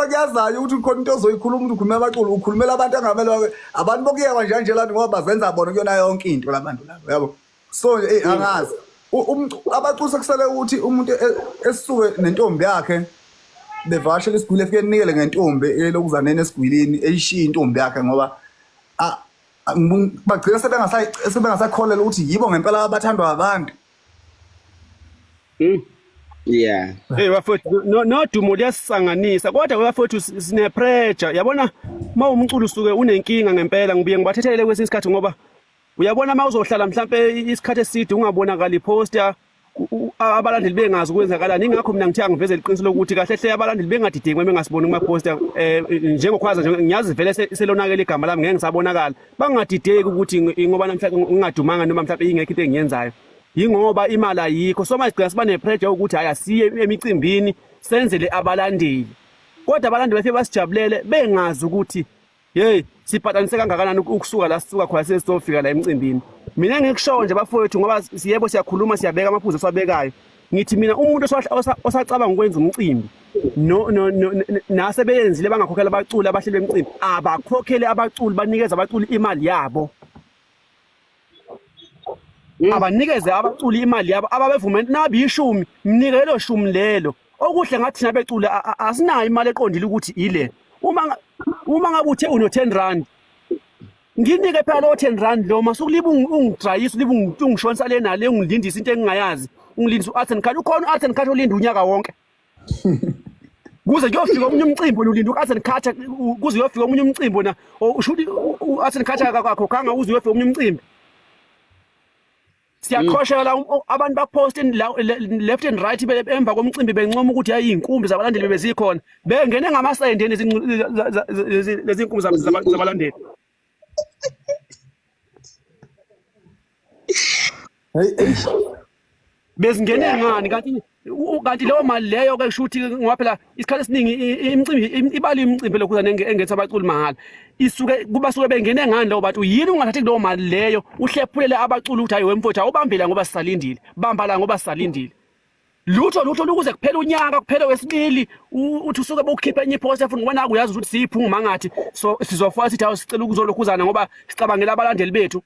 Speaker 11: kuyazayo ukuthi khona into ozoyikhuluma ukuthi ukhulumela abaculi, ukhulumela abantu angamele abantu bokuyekwa nje nje lana ngoba bazenza bona kuyona yonke into labantu laba. Yabo? So angazi. Abaculi sekusele ukuthi umuntu esuke nentombi yakhe bevakashela isigwili efike enikele ngentombi elokuzaneni esigwilini eyishiya intombi yakhe ngoba bagcina sebengasakholelwa ukuthi yibo ngempela abathandwa abantu.
Speaker 2: Yeah.
Speaker 1: Hey bafowethu nodumo liyasisanganisa kodwa bafowethu sine pressure. Yabona uma umculo usuke unenkinga ngempela ngibuye ngibathethelele kwesinye isikhathi ngoba uyabona uma uzohlala mhlambe isikhathi eside ungabonakali poster abalandeli bengazi ukwenzakalani. Ingakho mina ngithe angiveze iqiniso lokuthi kahle hle abalandeli bengadideki bengasiboni kuma poster njengokhwaza nje ngiyazi vele selonakele igama lami ngeke ngisabonakala. Bangadideki ukuthi ngoba namhlanje ngingadumanga noma mhlawumbe ingekho into engiyenzayo. Yingoba imali ayikho. So manje sigcina siba nepressure ukuthi hayi asiye emicimbini senzele abalandeli. Kodwa abalandeli bafike basijabulele bengazi ukuthi hey siphatanise kangakanani ukusuka la sisuka khona sesizofika la emcimbini. Mina ngikusho nje bafowethu ngoba siyebo siyakhuluma siyabeka amaphuzu esiwabekayo. Ngithi mina umuntu osacabanga ukwenza umcimbi no nasebeyenzile bangakhokhela abaculi abahlele emcimbi, abakhokhele abaculi banikeze abaculi imali yabo. Abanikeze abaculi imali yabo ababevumene nabi ishumi mnike lelo shumi lelo. Okuhle ngathi thina beculi asinayo imali eqondile ukuthi ile. Uma ngabe uthe uno 10 rand nginike phela lo 10 rand lo masukuliba ungidrayisa uliba ungishonisa le nale ungilindisa into engingayazi ungilindisa u-art and culture. Ukhona u-art and culture olinda unyaka wonke kuze kuyofika omunye umcimbi ulinda u-art and culture kuze kuyofika omunye umcimbi na usho ukuthi u-art and culture akakhokhanga kuze kuyofika omunye umcimbi. Siyaqhoshela abantu bapost left and right emva komcimbi bencoma ukuthi hayi inkumbi zabalandeli bebezikhona bengene ngamasende lezi inkumbi zabalandeli. Bezingene ngani kanti leyo mali leyo ke kusho ukuthi ngoba phela isikhathi esiningi imicimbi ibali imicimbi lokhu engenza abaculi mahhala isuke kubasuke bengene ngani leyo bantu. Yini ungathathi kuleyo mali leyo uhlephulele abaculi ukuthi hayi wemfowethu awubambela ngoba sisalindile, bamba la ngoba sisalindile. Lutho lutho lukuze kuphela unyaka kuphele wesibili uthi usuke bokukhipha enye ipost futhi ngoba naku uyazi ukuthi siyiphungu mangathi so sizofoka sithi awusicela ukuzolokhuzana ngoba sicabangela abalandeli bethu.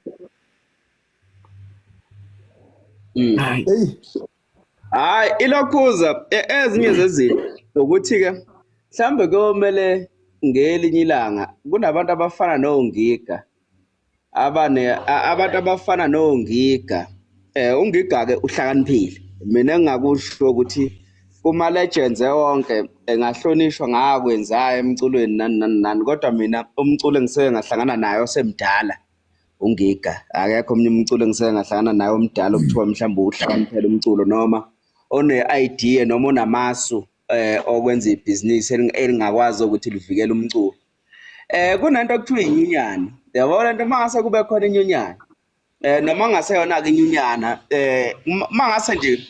Speaker 2: Hayi ilokhuza ezinye zezinto ukuthi ke mhlambe kuyomele ngelinye ilanga kunabantu abafana noNgiga abantu abafana noNgiga uNgiga ke uhlakaniphile. Mina engingakusho ukuthi kuma legends wonke engahlonishwa ngakwenzayo emculweni nani nani nani, kodwa mina umculo engiseke ngahlangana naye osemdala uNgiga. Akekho omunye umculo engiseke ngahlangana naye omdala okuthiwa mhlawumbe uhlakaniphele umculo noma one-idea noma onamasu okwenza ibhizinisi elingakwazi ukuthi livikele umculo. Kunento okuthiwa inyunyana. Yabona lento mase kube khona inyunyana. Noma ngaseyona ke inyunyana, mangase nje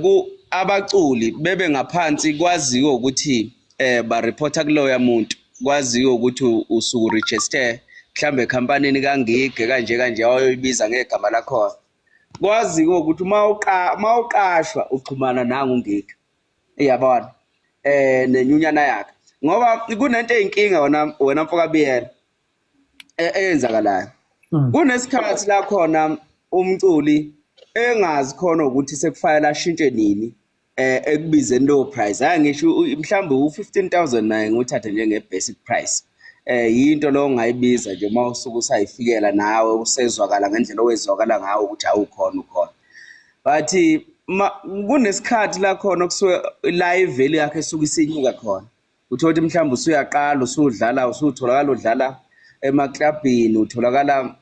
Speaker 2: ku abaculi bebe ngaphansi, kwaziwe ukuthi ba reporta kuloya muntu, kwaziwe ukuthi usuku register mhlambe ekhampanini kaNgige kanje kanje oyoyibiza ngegama lakhona, kwaziwe ukuthi uma uqashwa uxhumana nangu Ngige, uyabona, nenyunyana yakhe, ngoba kunento eyinkinga wena mfokaBiyela eyenzakalayo. Kunesikhathi la khona umculi engazi khona ukuthi sekufanele ashintshe nini ekubizeni lowo price. Hayi, ngisho mhlawumbe u-15,000 naye ngiwuthathe njenge-basic price. Yinto lo ongayibiza nje uma usuke usayifikela nawe usezwakala ngendlela owezwakala ngawo ukuthi awukhona ukhona. But kunesikhathi la khona okusuke la i-value yakhe esuke isinyuka khona. Uthola ukuthi mhlawumbe usuyaqala usudlala, usutholakala udlala emaklabhini, utholakala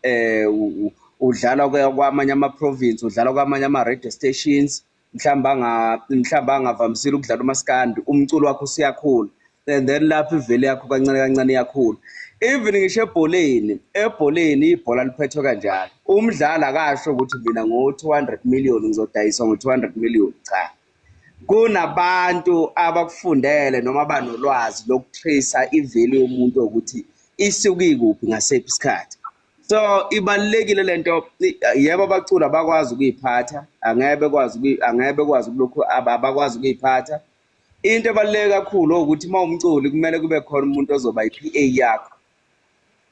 Speaker 2: udlala kwamanye ama-province, udlala kwamanye ama-radio stations, mhlawumbe angavamisile ukudlala umaskandi, umculo wakho usuyakhula, and then lapho i-value yakho kancane kancane iyakhula. Even ngisho ebholeni ibhola liphethwe kanjalo. Umdlali akasho ukuthi mina ngo-200 million ngizodayiswa ngo-200 million, cha. Kunabantu abakufundele noma abanolwazi lokutrace i-value yomuntu ukuthi isuke ikuphi ngasephi isikhathi. So ibalulekile lento. Yebo, abaculi abakwazi ukuyiphatha, angeke bekwazi ukulokhu abakwazi ukuyiphatha. Into ebaluleke kakhulu ukuthi uma umculi kumele kube khona umuntu ozoba i-PA yakho,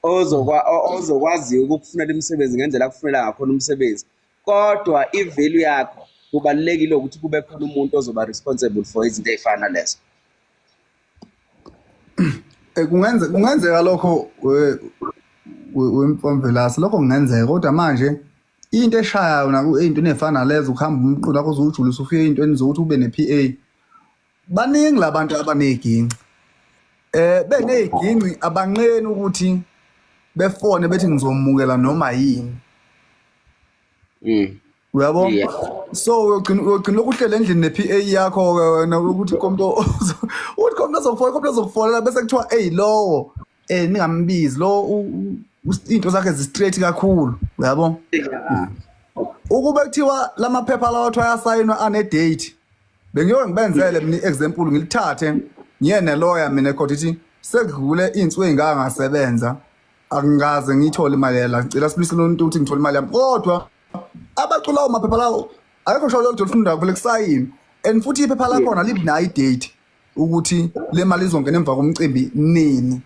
Speaker 2: ozokwaziyo ukukufunela imisebenzi ngendlela akufunela ngakhona umsebenzi. Kodwa i-value yakho kubalulekile ukuthi kube khona umuntu ozoba responsible for izinto ey'fana nalezo.
Speaker 11: Kungenzeka lokho wemfomvelasi, lokho kungenzeka, kodwa manje into eshayayo naku ey'ntweni ey'fana nalezo, ukuhamba umculo wakho uzujulisa ufike ey'ntweni zokuthi ube ne-PA. Baningi labantu abaney'ginci, beney'ginci abanqeni ukuthi befone bethi ngizomukela noma yini. Uyabo? So uyogcina lokhu uhlele endlini ne-PA yakho-ke wena, ukuthi komntu uthi komntu azokufonela bese kuthiwa eyi lowo ningambizi lo, into zakhe zi-straight kakhulu, uyabo? Ukube kuthiwa lamaphepha lawa kuthiwa ayasayinwa ane-date, bengiyoke ngibenzele mina i-example, ngilithathe ngiye ne-lawyer mina ekhotha ithi sekudlule iy'nsuku ey'ngaka ngasebenza, angikaze ngiyithole imali yala, ngicela sibuyisele umuntu ukuthi ngithole imali yami. Kodwa abaculawo maphepha lawo akekho ngisho loludwa olufunda vele kusayini, and futhi iphepha lakhona libinayo i-date ukuthi le mali izongena emva komcimbi nini.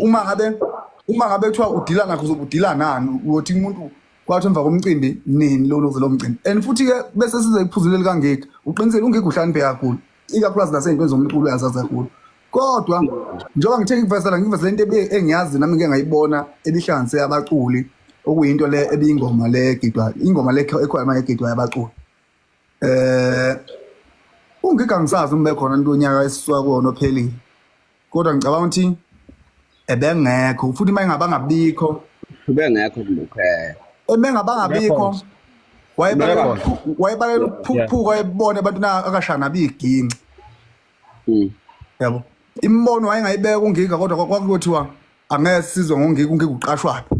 Speaker 11: Uma ngabe kuthiwa udila nakho uzobe udila nani, uyothi umuntu kwathi emva komcimbi nini lona uze lo mcimbi. And futhi-ke bese size iphuzuleli kaNgige, uqinisile uNgige uhlakaniphe kakhulu, ikakhulukazi nasey'ntweni zomculo uyazazi kakhulu. Kodwa njengoba ngithe ngikuvezela into engiyazi nami ngike ngayibona ebihlanganise abaculi, okuyinto le ebiyingoma le egidwa, ingoma le ekhona manje egidwa yabaculi. uNgige angisazi uma bekhona into esisuka kuwona ophelile, kodwa ngicabanga ukuthi ebengekho, futhi uma engabangabikho
Speaker 2: ubengekho kulokho,
Speaker 11: emengabangabikho wayebalela ukuphuphuka, wayebona abantu akashana abiyiginci. Yabo, imibono wayengayibeka uNgiga, kodwa kwakuthiwa angeke sizwe ngoNgiga, uNgiga uqashwaphi.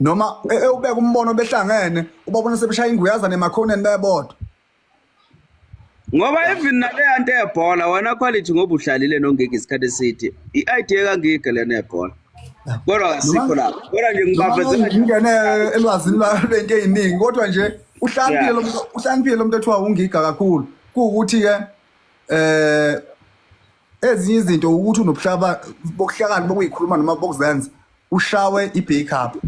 Speaker 11: Noma ewubeka umbono behlangene, ubabona sebeshaya inguyazana emakhoneni bebodwa.
Speaker 2: Ngoba even naleya nto yebhola wena quality ngoba uhlalile noNgige isikhathi eside, i-idea kaNgige lena yebhola. Kodwa asikho lapho. Kodwa nje ngibavezela
Speaker 11: ngingene elwazini lwento eziningi, kodwa nje uhlakaniphile lo muntu, uhlakaniphile lo muntu ethiwa uNgiga kakhulu. Kuwukuthi ke ezinye izinto ukuthi unobuhlaba bokuhlakani bokuyikhuluma noma bokuzenza, ushawe i-backup.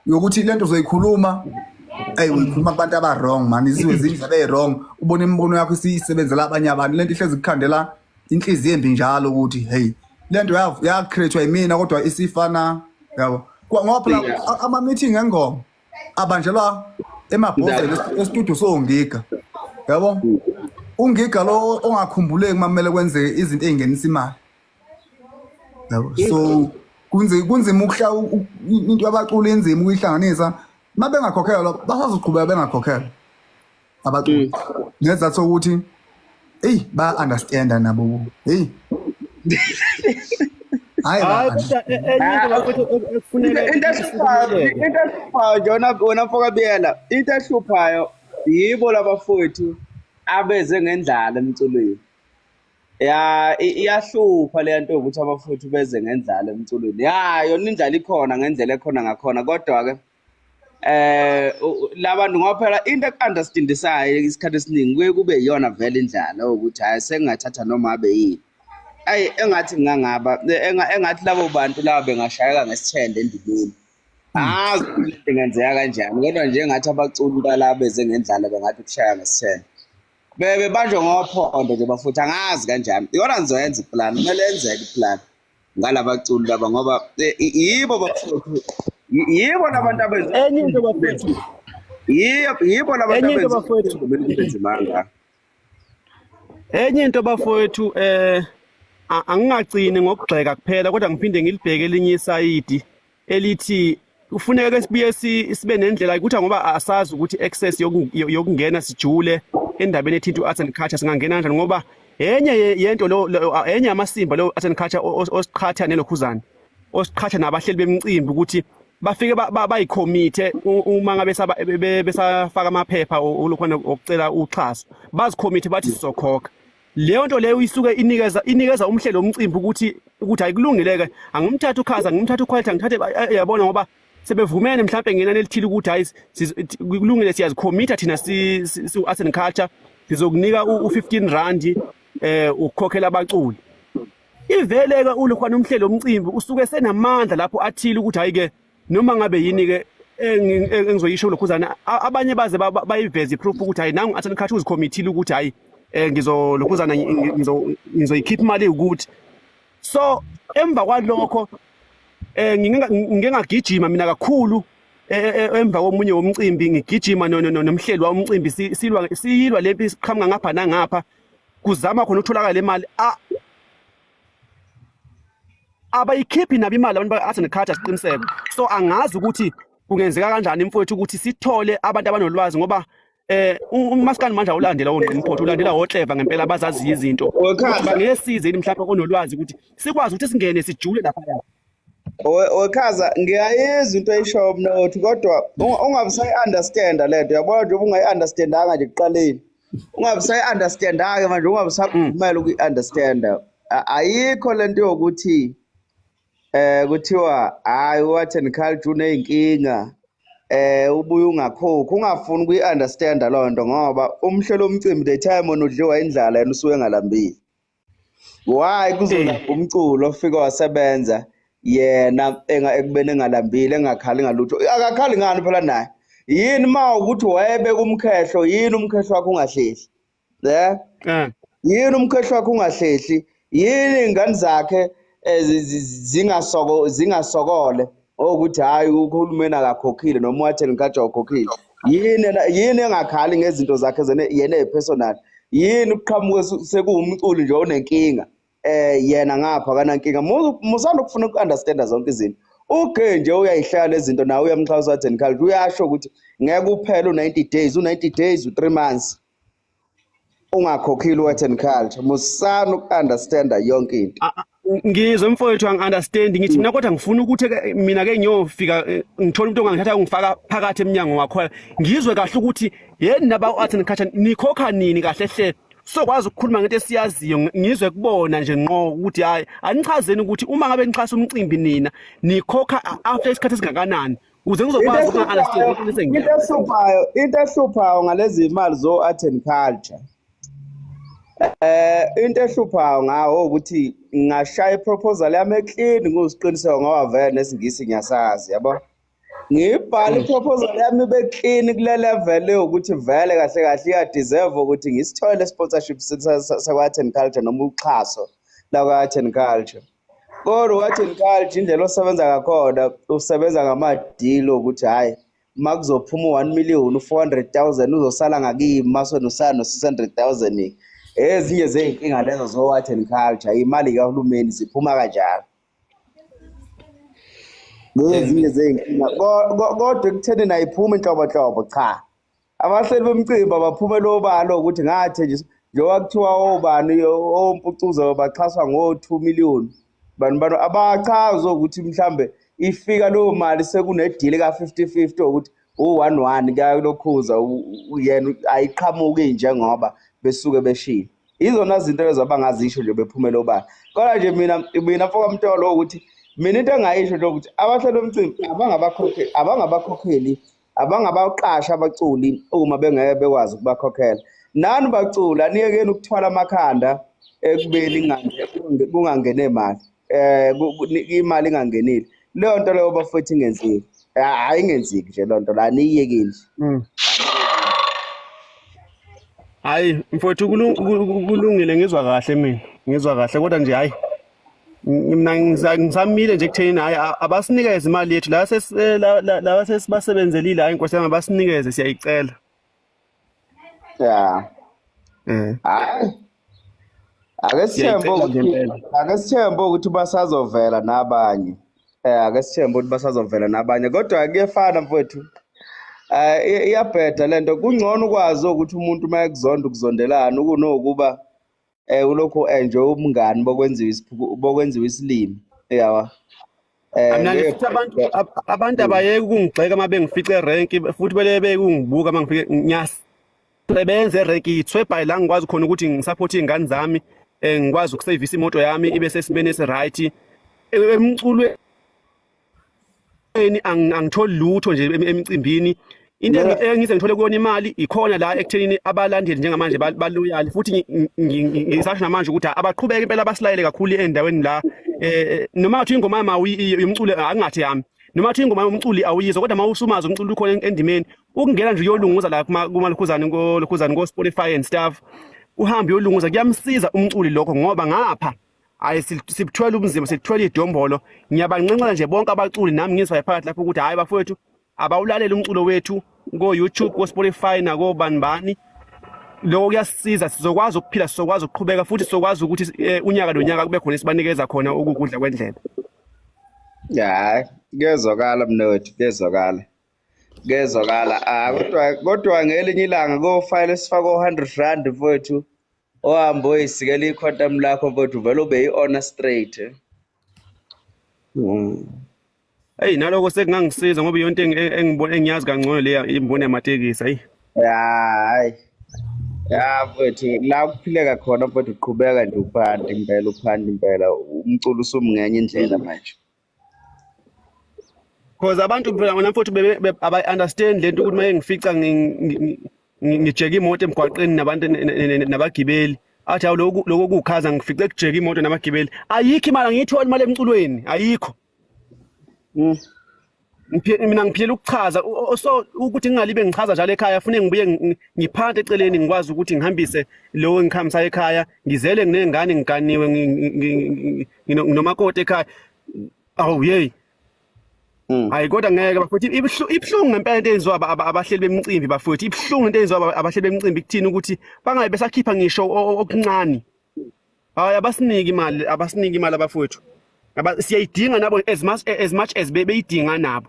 Speaker 11: Yokuthi lento uzoyikhuluma, ey uyikhuluma kubantu aba wrong man, izizwe izindlela ezi wrong, ubona imibono yakho isisebenzela abanye abantu, lento ihlezi ikukhandela inhliziyo embi njalo ukuthi hey lento ya createwa yimina kodwa isifana, yabo. Ngoba phela ama meeting engoma abanjelwa emabhozeni e-studio soNgiga, yabo. UNgiga lo ongakhumbuleki uma kumele kwenzeke izinto ey'ngenisa imali, yabo. So kunzima into yabaculi inzima ukuyihlanganisa. Uma bengakhokhelwa basazoqhubeka bengakhokhelwa abaculi, ngesizathu sokuthi eyi ba-understanda nabo, hey. Hayi
Speaker 1: Hayi
Speaker 11: bandla.
Speaker 1: kodwa enye into bafethu ekufuneka
Speaker 2: Into ehluphayo,
Speaker 1: isukumileke.
Speaker 2: into ehluphayo nje wena wena mfokabiyela, into ehluphayo yibo labafowethu abeze ngendlala emculweni. Ya, iyahlupha le nto yokuthi abafowethu beze ngendlala emculweni. Ya, yona indlala ikhona ngendlela ekhona ngakhona, kodwa-ke labantu ngoba phela into eku-understandisayo isikhathi esiningi kuye kube iyona vele indlala ukuthi hhayi sengingathatha noma abe yini. Ayi, engathi ngingangaba engathi labo bantu laba bengashayeka ngesithende endimeni. Angazi ukuthi lento ingenzeka kanjani, kodwa nje engathi abaculi balaba beze ngendlala bengathi ukushaya ngesithende. Bebanjwe ngophondo nje bafuthu, angazi kanjani. Iyona ngizoyenza iplan, kumele yenzeke iplan ngalabaculi laba ngoba yibo bafuthu, yibo labantu abenza
Speaker 1: Enye into bafethu,
Speaker 2: yibo labantu
Speaker 1: enye into
Speaker 2: abenza
Speaker 1: bafethu,
Speaker 2: kumele kube nzima kangaka.
Speaker 1: Enye into bafowethu, angingagcini ngokugxeka kuphela, kodwa ngiphinde ngilibheke elinye isayidi elithi kufuneka ke sibuye sibe nendlela ukuthi, ngoba asazi ukuthi access yokungena sijule endabeni ethinta u-arts and culture singangena kanjani, ngoba enye yento lo enye yamasimba lo art and culture osiqhatha nelokhuzana, osiqhatha nabahleli bemicimbi, ukuthi bafike bayikhomithe uma ngabe besafaka amaphepha olokhwana okucela uxhaso, bazikhomithe bathi sizokhokha. Leyo nto leyo isuke inikeza umhlelo womcimbi ukuthi ayikulungile-ke, angimthathe ukhaza, angimthathe uquality, angithathe yabona, ngoba sebevumene mhlampe ngenani elithile ukuthi hayi, kulungile, siyazikhomitha thina siwu-arts and culture, sizokunika u-15 rand ukukhokhela abaculi. Ivele-ke ulokhwana umhlelo womcimbi usuke senamandla lapho athile ukuthi hayi-ke, noma ngabe yini-ke engizoyisho lokhuzana, abanye baze bayiveze i-proof ukuthi hayi, nangu art and culture uzikhomithile ukuthi hayi, ngizolokhuzana, ngizoyikhipha imali ukuthi. So emva kwalokho ngike ngagijima mina kakhulu emva komunye womcimbi, ngigijima nomhleli womcimbi, silwa siyilwa lempi, siqhamuka ngapha nangapha, kuzama khona ukutholakala le mali. Abayikhiphi nabo imali abantu ba-art and culture, siqiniseko. So angazi ukuthi kungenzeka kanjani mfowethu ukuthi sithole abantu abanolwazi, ngoba umaskandi manje awulandela ongqimphotho, ulandela okleva ngempela abazaziyo izinto, ukuthi
Speaker 2: Wekhaza
Speaker 1: bangesize yini mhlawumbe onolwazi ukuthi sikwazi ukuthi singene sijule lapha.
Speaker 2: Wekhaza, ngiyayizwa into oyishoyo mnothu, kodwa ungabe usayi-understanda le nto, yabona nje ungayi-understandanga nje ekuqaleni, ungabe usayi-understanda-ke manje, ungabe usakuvumela ukuyi-understanda. Ayikho le nto yokuthi kuthiwa hhayi, u-art and culture uney'nkinga, ubuye ungakhokhi, ungafuni ukuyi-understanda leyo nto, ngoba umhlelo womcimbi the time wena udliwa indlala, yena usuke engalambile. Why kuzolamba umculo ofike wasebenza yena ekubeni engalambile, engakhali ngalutho? Akakhali ngani phela naye? Yini ma ukuthi wayebeka umkhehlo, yini umkhehlo wakho ungahlehli? Yini umkhehlo wakho ungahlehli? Yini iy'ngane zakhe zingasokole ukuthi hhayi, uhulumeni akakhokhile noma u-art and culture awukhokhile? Yini yini engakhali ngezinto zakhe yena eyi-personal? Yini ukuqhamuka sekuwumculi nje onenkinga, yena ngapha akanankinga? Musanda ukufuna uku-understanda zonke izinto. Uge nje uyayihlala lezi zinto, nawe uyamxhasa u-art and culture, uyasho ukuthi ngeke uphele u-90 days, u-90 days, u-3 months ungakhokhile u-art and culture. Musana uku-understanda yonke into.
Speaker 1: Ngizwe mfowethu, angi-understand ngithi mina, kodwa ngifuna ukuthi ke mina ke ngiyofika, ngithola umuntu ongangithatha ungifaka phakathi emnyango wakho, ngizwe kahle ukuthi yeni naba art and culture nikhokha nini kahle hle, sokwazi ukukhuluma ngento esiyaziyo, ngizwe kubona nje ngqo ukuthi hayi, anichazeni ukuthi uma ngabe nixhasa umcimbi nina nikhokha after isikhathi esingakanani, ukuze
Speaker 2: Into
Speaker 1: ngizokwazi ukunga-understand
Speaker 2: ehluphayo
Speaker 1: into
Speaker 2: into
Speaker 1: esengiyabo.
Speaker 2: ehluphayo into ehluphayo ngalezi mali zo-art and culture, into ehluphayo ngawo ukuthi ngingashaya iproposal yami eclean ngusiqiniseko, ngoba vele nesingisi ngiyasazi, yabo, ngibhala iproposal yami ibe clean kule level yokuthi vele kahle kahle iya-deserve ukuthi ngisithole sponsorship sakwa-art and culture noma uxhaso lakwa-art and culture. Kodwa u-art and culture, indlela osebenza ngakhona, usebenza ngama-deal ukuthi hhayi, uma kuzophuma u-1 million, u-400,000 uzosala ngakimi, mase wena usala no-600,000. Ezinye zey'nkinga lezo zo-art and culture, imali kahulumeni ziphuma kanjalo. Ezinye zey'nkinga, kodwa ekuthenini ayiphumi inhlobonhlobo, cha, abahleli bomcimbi abaphumele obala ukuthi ngathenjiswa, njengoba kuthiwa obani ompucuzo baxhaswa ngo-2 million. Bani bani abachaza ukuthi mhlambe ifika leyo mali sekunedili ka-50-50 ukuthi u-1-1 kuyalokhuza yena ayiqhamuki njengoba besuke beshilo. Izona zinto lezo abangazisho nje bephumela obala. Kodwa nje mina mfoka Mtolo ukuthi mina into engayisho nje ukuthi abahleli bomcimbi abangabakhokheli abangabaqasha abaculi uma bengeke bekwazi ukubakhokhela. Nani baculi aniyekeni ukuthwala amakhanda ekubeni kungangene imali. Imali ingangenile. Leyo nto leyo bafowethu ingenzeki. Ayingenzeki nje leyo nto la, aniyiyekeni nje.
Speaker 1: Hayi mfowethu kulungile, ngizwa kahle mina. Ngizwa kahle kodwa nje hayi mina ngisamile nje ekutheni hayi abasinikeze imali yethu la la sesibasebenzelile, hayi Nkosi yami abasinikeze, siyayicela.
Speaker 2: Yeah. Hayi. Ake sithembe ukuthi ake sithembe ukuthi basazovela nabanye. Ake sithembe ukuthi basazovela nabanye kodwa kuyefana mfowethu. Iyabheda lento, kungcono ukwazi ukuthi umuntu uma ekuzonda ukuzondelana kunokuba ulokhu enjoy umngani bokwenziwa isilimi. Yawa.
Speaker 1: Mina ngithi abantu abayeke ukungigxeka uma bengifice erenki futhi bele bekungibuka uma ngifike ngiyasebenza erenki ithwebhayi la ngikwazi khona ukuthi ngisupport iy'ngane zami, ngikwazi ukusevisa imoto yami ibe sesimeni esi-right. Emculweni angitholi lutho nje emicimbini. Into engize ngithole kuyona imali ikhona la ekuthenini abalandeli njengamanje baloyal, futhi ngisasho namanje ukuthi abaqhubeke impela basilayele kakhulu endaweni la. Noma ngathi ingoma yami yomculo angathi yami, noma ngathi ingoma yomculi awuyizwa, kodwa uma usumazi umculo ukhona endimeni, ukungena nje uyolunguza la kumalokhuzane kolokhuzane ko Spotify and stuff, uhambe uyolunguza, kuyamsiza umculi lokho, ngoba ngapha hayi sibuthwele ubunzima, sikuthwele idombolo. Ngiyabanxenxela nje bonke abaculi nami ngizwa phakathi lapho ukuthi hayi bafowethu abawulalele umculo wethu ko YouTube, ko Spotify nako bani bani. Lokho kuyasisiza, sizokwazi ukuphila, sizokwazi ukuqhubeka, futhi sizokwazi ukuthi unyaka nonyaka kube khona esibanikeza khona ukudla kwendlela.
Speaker 2: Hayi, kuyezwakala mnewethu, kuyezwakala. Kuyezwakala. Kodwa ngelinye ilanga kofayile sifake o-100 rand mfowethu, ohambe oyisikela iquantum lakho mfowethu, vele ube yi-honor straight.
Speaker 1: Hey, naloko sekungangisiza ngoba iyonto engibona engiyazi kangcono leya imboni yamatekisi. Hayi.
Speaker 2: Hayi. Ya mfowethu, la kuphileka khona mfowethu, uqhubeka nje uphanda impela, uphanda impela, umculo usumngenye indlela manje.
Speaker 1: Because abantu phela wena mfowethu abayi-understand lento ukuthi uma ngifica ngijeke imoto emgwaqeni nabantu nabagibeli, athi hawu lokho kukhaza ngifice kujeke imoto nabagibeli. Ayikho imali, angiyitholi imali emculweni, ayikho. Mina ngiphilela ukuchaza, so ukuthi ngingalibe ngichaza njalo ekhaya, fune ngibuye ngiphante eceleni ngikwazi ukuthi ngihambise lo engikhambisa ekhaya, ngizele nginengane, ngiganiwe, nginomakoti ekhaya. Awu yey. Hayi kodwa ngeke bafowethu, ibuhlungu ngempela into eyenziwa abahleli bemicimbi bafowethu, ibuhlungu into eyenziwa abahleli bemicimbi kuthini ukuthi bangabe besakhipha ngisho okuncane. Hayi abasiniki imali, abasiniki imali abafowethu. Siyayidinga nabo as much as beyidinga nabo.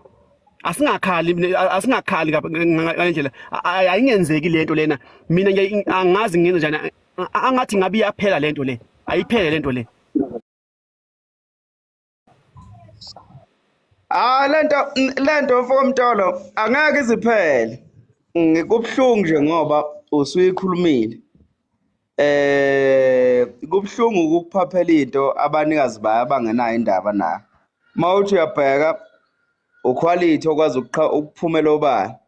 Speaker 1: Asingakhali, asingakhali ngalendlela. Ayingenzeki lento lena. Mina angazi ngenze njani, angathi ngabe iyaphela lento le. Ayiphele lento le.
Speaker 2: Lento mfo Mtolo angeke iziphele. Kubuhlungu nje ngoba usuyikhulumile. Kubuhlungu ukuphaphela into abanikazi bayo abangenayo indaba nayo. Mawuthi uyabheka uquality okwazi ukuphumela obala,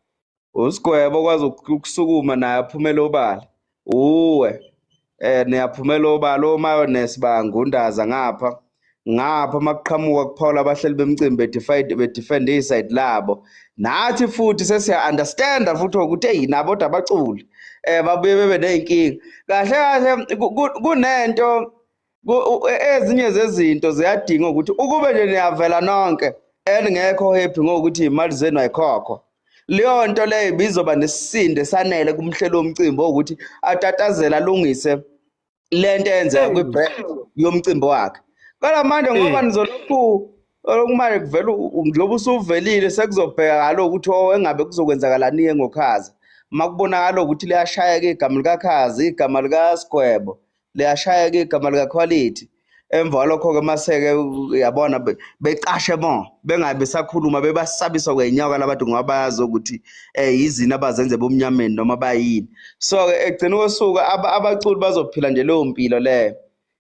Speaker 2: uSigwebo okwazi ukusukuma naye aphumele obala, uwe niyaphumela obala, omayonesi bayangundaza ngapha ngapha makuqhamuka kuphawula abahleli bemicimbi bedefend iside labo. Nathi futhi sesiya understand futhi ukuthi hey nabo kodwa abaculi babuye bebe nezinkinga. Kahle kahle kunento ezinye zezinto ziyadinga ukuthi ukube nje niyavela nonke eningekho happy ngokuthi imali zenu ayikhokhwa, leyo nto leyo ibizoba nesisindo esanele kumhleli womcimbi ukuthi atatazele alungise lento eyenzeka kwi-brand yomcimbi wakhe. Kodwa manje ngoba nizolokhu okumanje kuvela njengoba usuvelile sekuzobheka ukuthi engabe kuzokwenzakalani ngokhaza. Makubonakala ukuthi liyashayeka igama likaKhaza, igama likaSigwebo, liyashayeka igama likaQuality. Emva kwalokho-ke mase-ke uyabona becashe bo bengabe besakhuluma, bebasabisa kwenyawo labantu ngoba bayazi ukuthi yizini abazenze ebumnyameni noma bayini. So-ke ekugcina kosuku abaculi bazophila nje leyo mpilo leyo.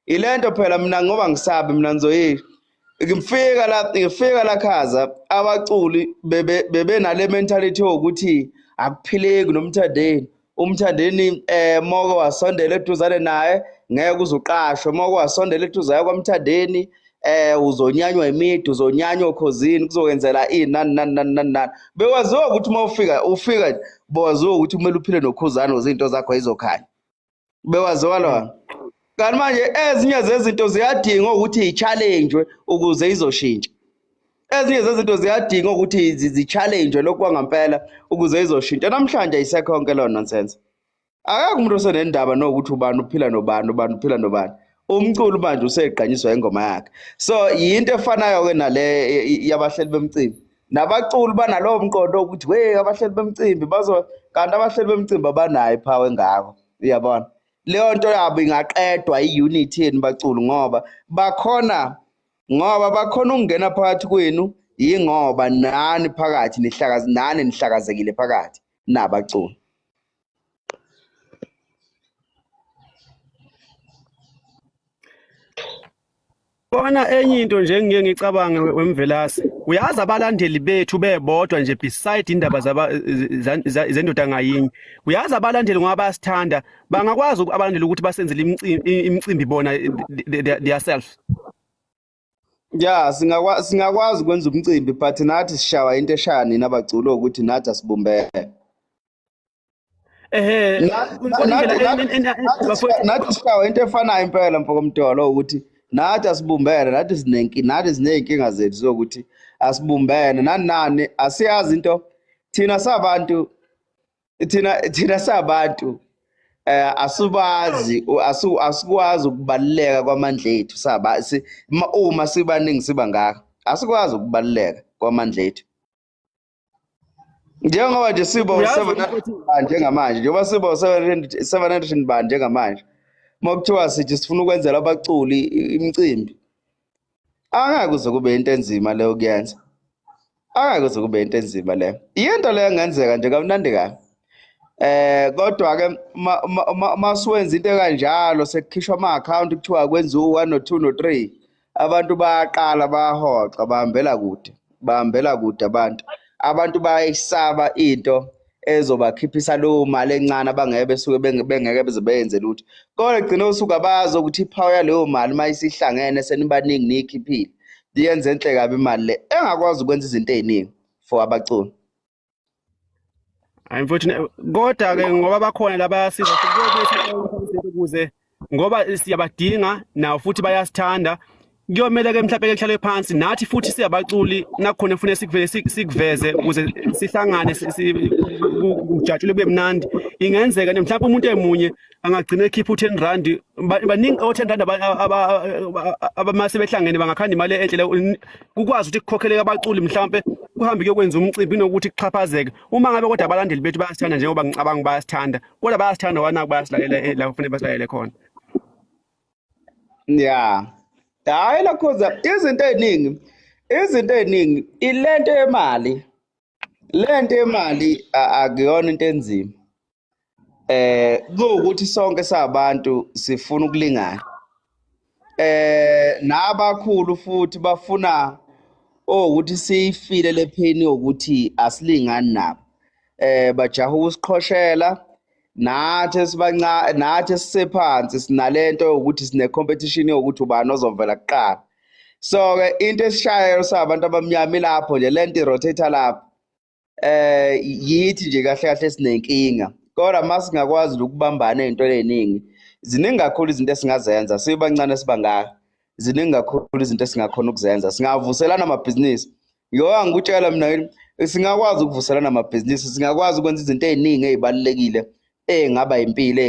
Speaker 2: Ilento phela mina ngoba ngisabi mina ngizoyisho. Ngifika la khaza abaculi bebe nale mentality yokuthi akuphileki noMthandeni. UMthandeni moko wasondela eduzane naye ngeke uzuqashwe, moko wasondela eduzane kwaMthandeni uzonyanywa imidi, uzonyanywa okhozini, kuzokwenzela ini nani nani nani nani nani. Bewaziwa ukuthi uma ufika bowaziwa ukuthi kumele uphile nokhuzane ukuze izinto zakho izokhanya. Bewaziwa lona. Kanti manje ezinye zezinto ziyadinga ukuthi i-challenge ukuze izoshintsha. Ezinye zezinto ziyadinga ukuthi zi-challenge lokhu kwangampela ukuze izoshintsha. Namhlanje ayisekho yonke leyo nonsense. Akekho umuntu osenendaba nokuthi ubani uphila nobani, ubani uphila nobani. Umculo manje usegqanyiswa ingoma yakhe. So yinto efanayo ke nale yabahleli bemcimbi. Nabaculi banalowo mqondo ukuthi we abahleli bemcimbi bazo, kanti abahleli bemcimbi abanayo ipower engako. Uyabona? Leyo nto yabo ingaqedwa i-unity yenu baculi, ngoba bakhona ukungena phakathi kwenu, yingoba nani phakathi nani nihlakazekile phakathi nabaculi.
Speaker 1: Bona enye into nje engiye ngicabange wemvelasi, uyazi abalandeli bethu bebodwa nje beside indaba zendoda ngayinye, uyazi abalandeli ngoba bayasithanda bangakwazi abalandeli ukuthi basenzele imicimbi bona their self.
Speaker 2: Ya, singakwazi ukwenza umcimbi, but nathi sishawa into eshaya nina abaculi ukuthi nathi asibumbene. Nathi sishawa into efanayo impela mfokomdolo ukuthi nathi asibumbene, nathi nathi siney'nkinga zethu zokuthi asibumbene nani nani, asiyazi into thina sabantu, thina sabantu asubazi, asikwazi ukubaluleka kwamandla ethu saba uma sibaningi siba ngaka, asikwazi ukubaluleka kwamandla ethu. Njengoba nje siba u-700 njengamanje, njengoba siba u-700 bani njengamanje, uma kuthiwa sithi sifuna ukwenzela abaculi imicimbi, angeke kuze kube into enzima leyo kuyenza. Angeke kuze kube into enzima leyo. Yinto leyo engenzeka nje kamnandi kabi. Kodwa ke masuwenza into kanjalo sekukhishwa ama-account kuthiwa kwenziwa u-1 no-2 no-3, abantu bayaqala bayahoxa, bahambela kude, bahambela kude abantu. Abantu bayayisaba into ezobakhiphisa leyo mali encane abangeke besuke bengeke beze beyenze lutho. Kodwa gcina usuku abazi ukuthi ipower yaleyo mali uma isihlangene senibaningi niyikhiphile, iyenze enhle kabi imali le engakwazi ukwenza izinto ey'ningi for abaculi.
Speaker 1: Hayi mfowethu, kodwa ke ngoba bakhona labayasiza ukuze ngoba siyabadinga nawo futhi bayasithanda, kuyomele ke mhlawumbe kuhlalwe phansi nathi futhi siyabaculi nakhona kufanele sikuvele sikuveze ukuze sihlangane kujatshule kube mnandi. Ingenzeka mhlawumbe umuntu emunye angagcina ekhipha u-10 rand, baningi o-10 rand abamase behlangene bangakhanda imali enhle kukwazi ukuthi kukhokheleke abaculi mhlawumbe kuhambe kuyokwenza umcimbi kunokuthi kuxhaphazeke. Uma ngabe kodwa abalandeli bethu bayasithanda njengoba ngicabanga bayasithanda, kodwa bayasithanda wana bayasilalela la kufanele basilalele khona.
Speaker 2: Yeah. Hayi lakhoza izinto eziningi, ilento yemali. Lento yemali akuyona into enzima. Kuwukuthi sonke sabantu sifuna ukulingana. Nabakhulu futhi bafuna ukuthi siyifile le pain yokuthi asilingani nabo. Bajaha ukusiqhoshela nathi esibancane, nathi sisephansi sinalento ukuthi sine competition yokuthi ubani ozovela kuqala. So ke into esishayayo sabantu abamnyama lapho nje lento irotate lapho. Yithi nje kahle kahle sinenkinga. Kodwa masingakwazi ukubambana izinto eziningi, ziningi kakhulu izinto esingazenza sibancane sibangaka. Ziningi kakhulu izinto esingakhona ukuzenza. Singavuselana amabhizinisi. Ngoba ngikutshela mina singakwazi ukuvuselana amabhizinisi, singakwazi ukwenza izinto eziningi ezibalulekile engaba impilo.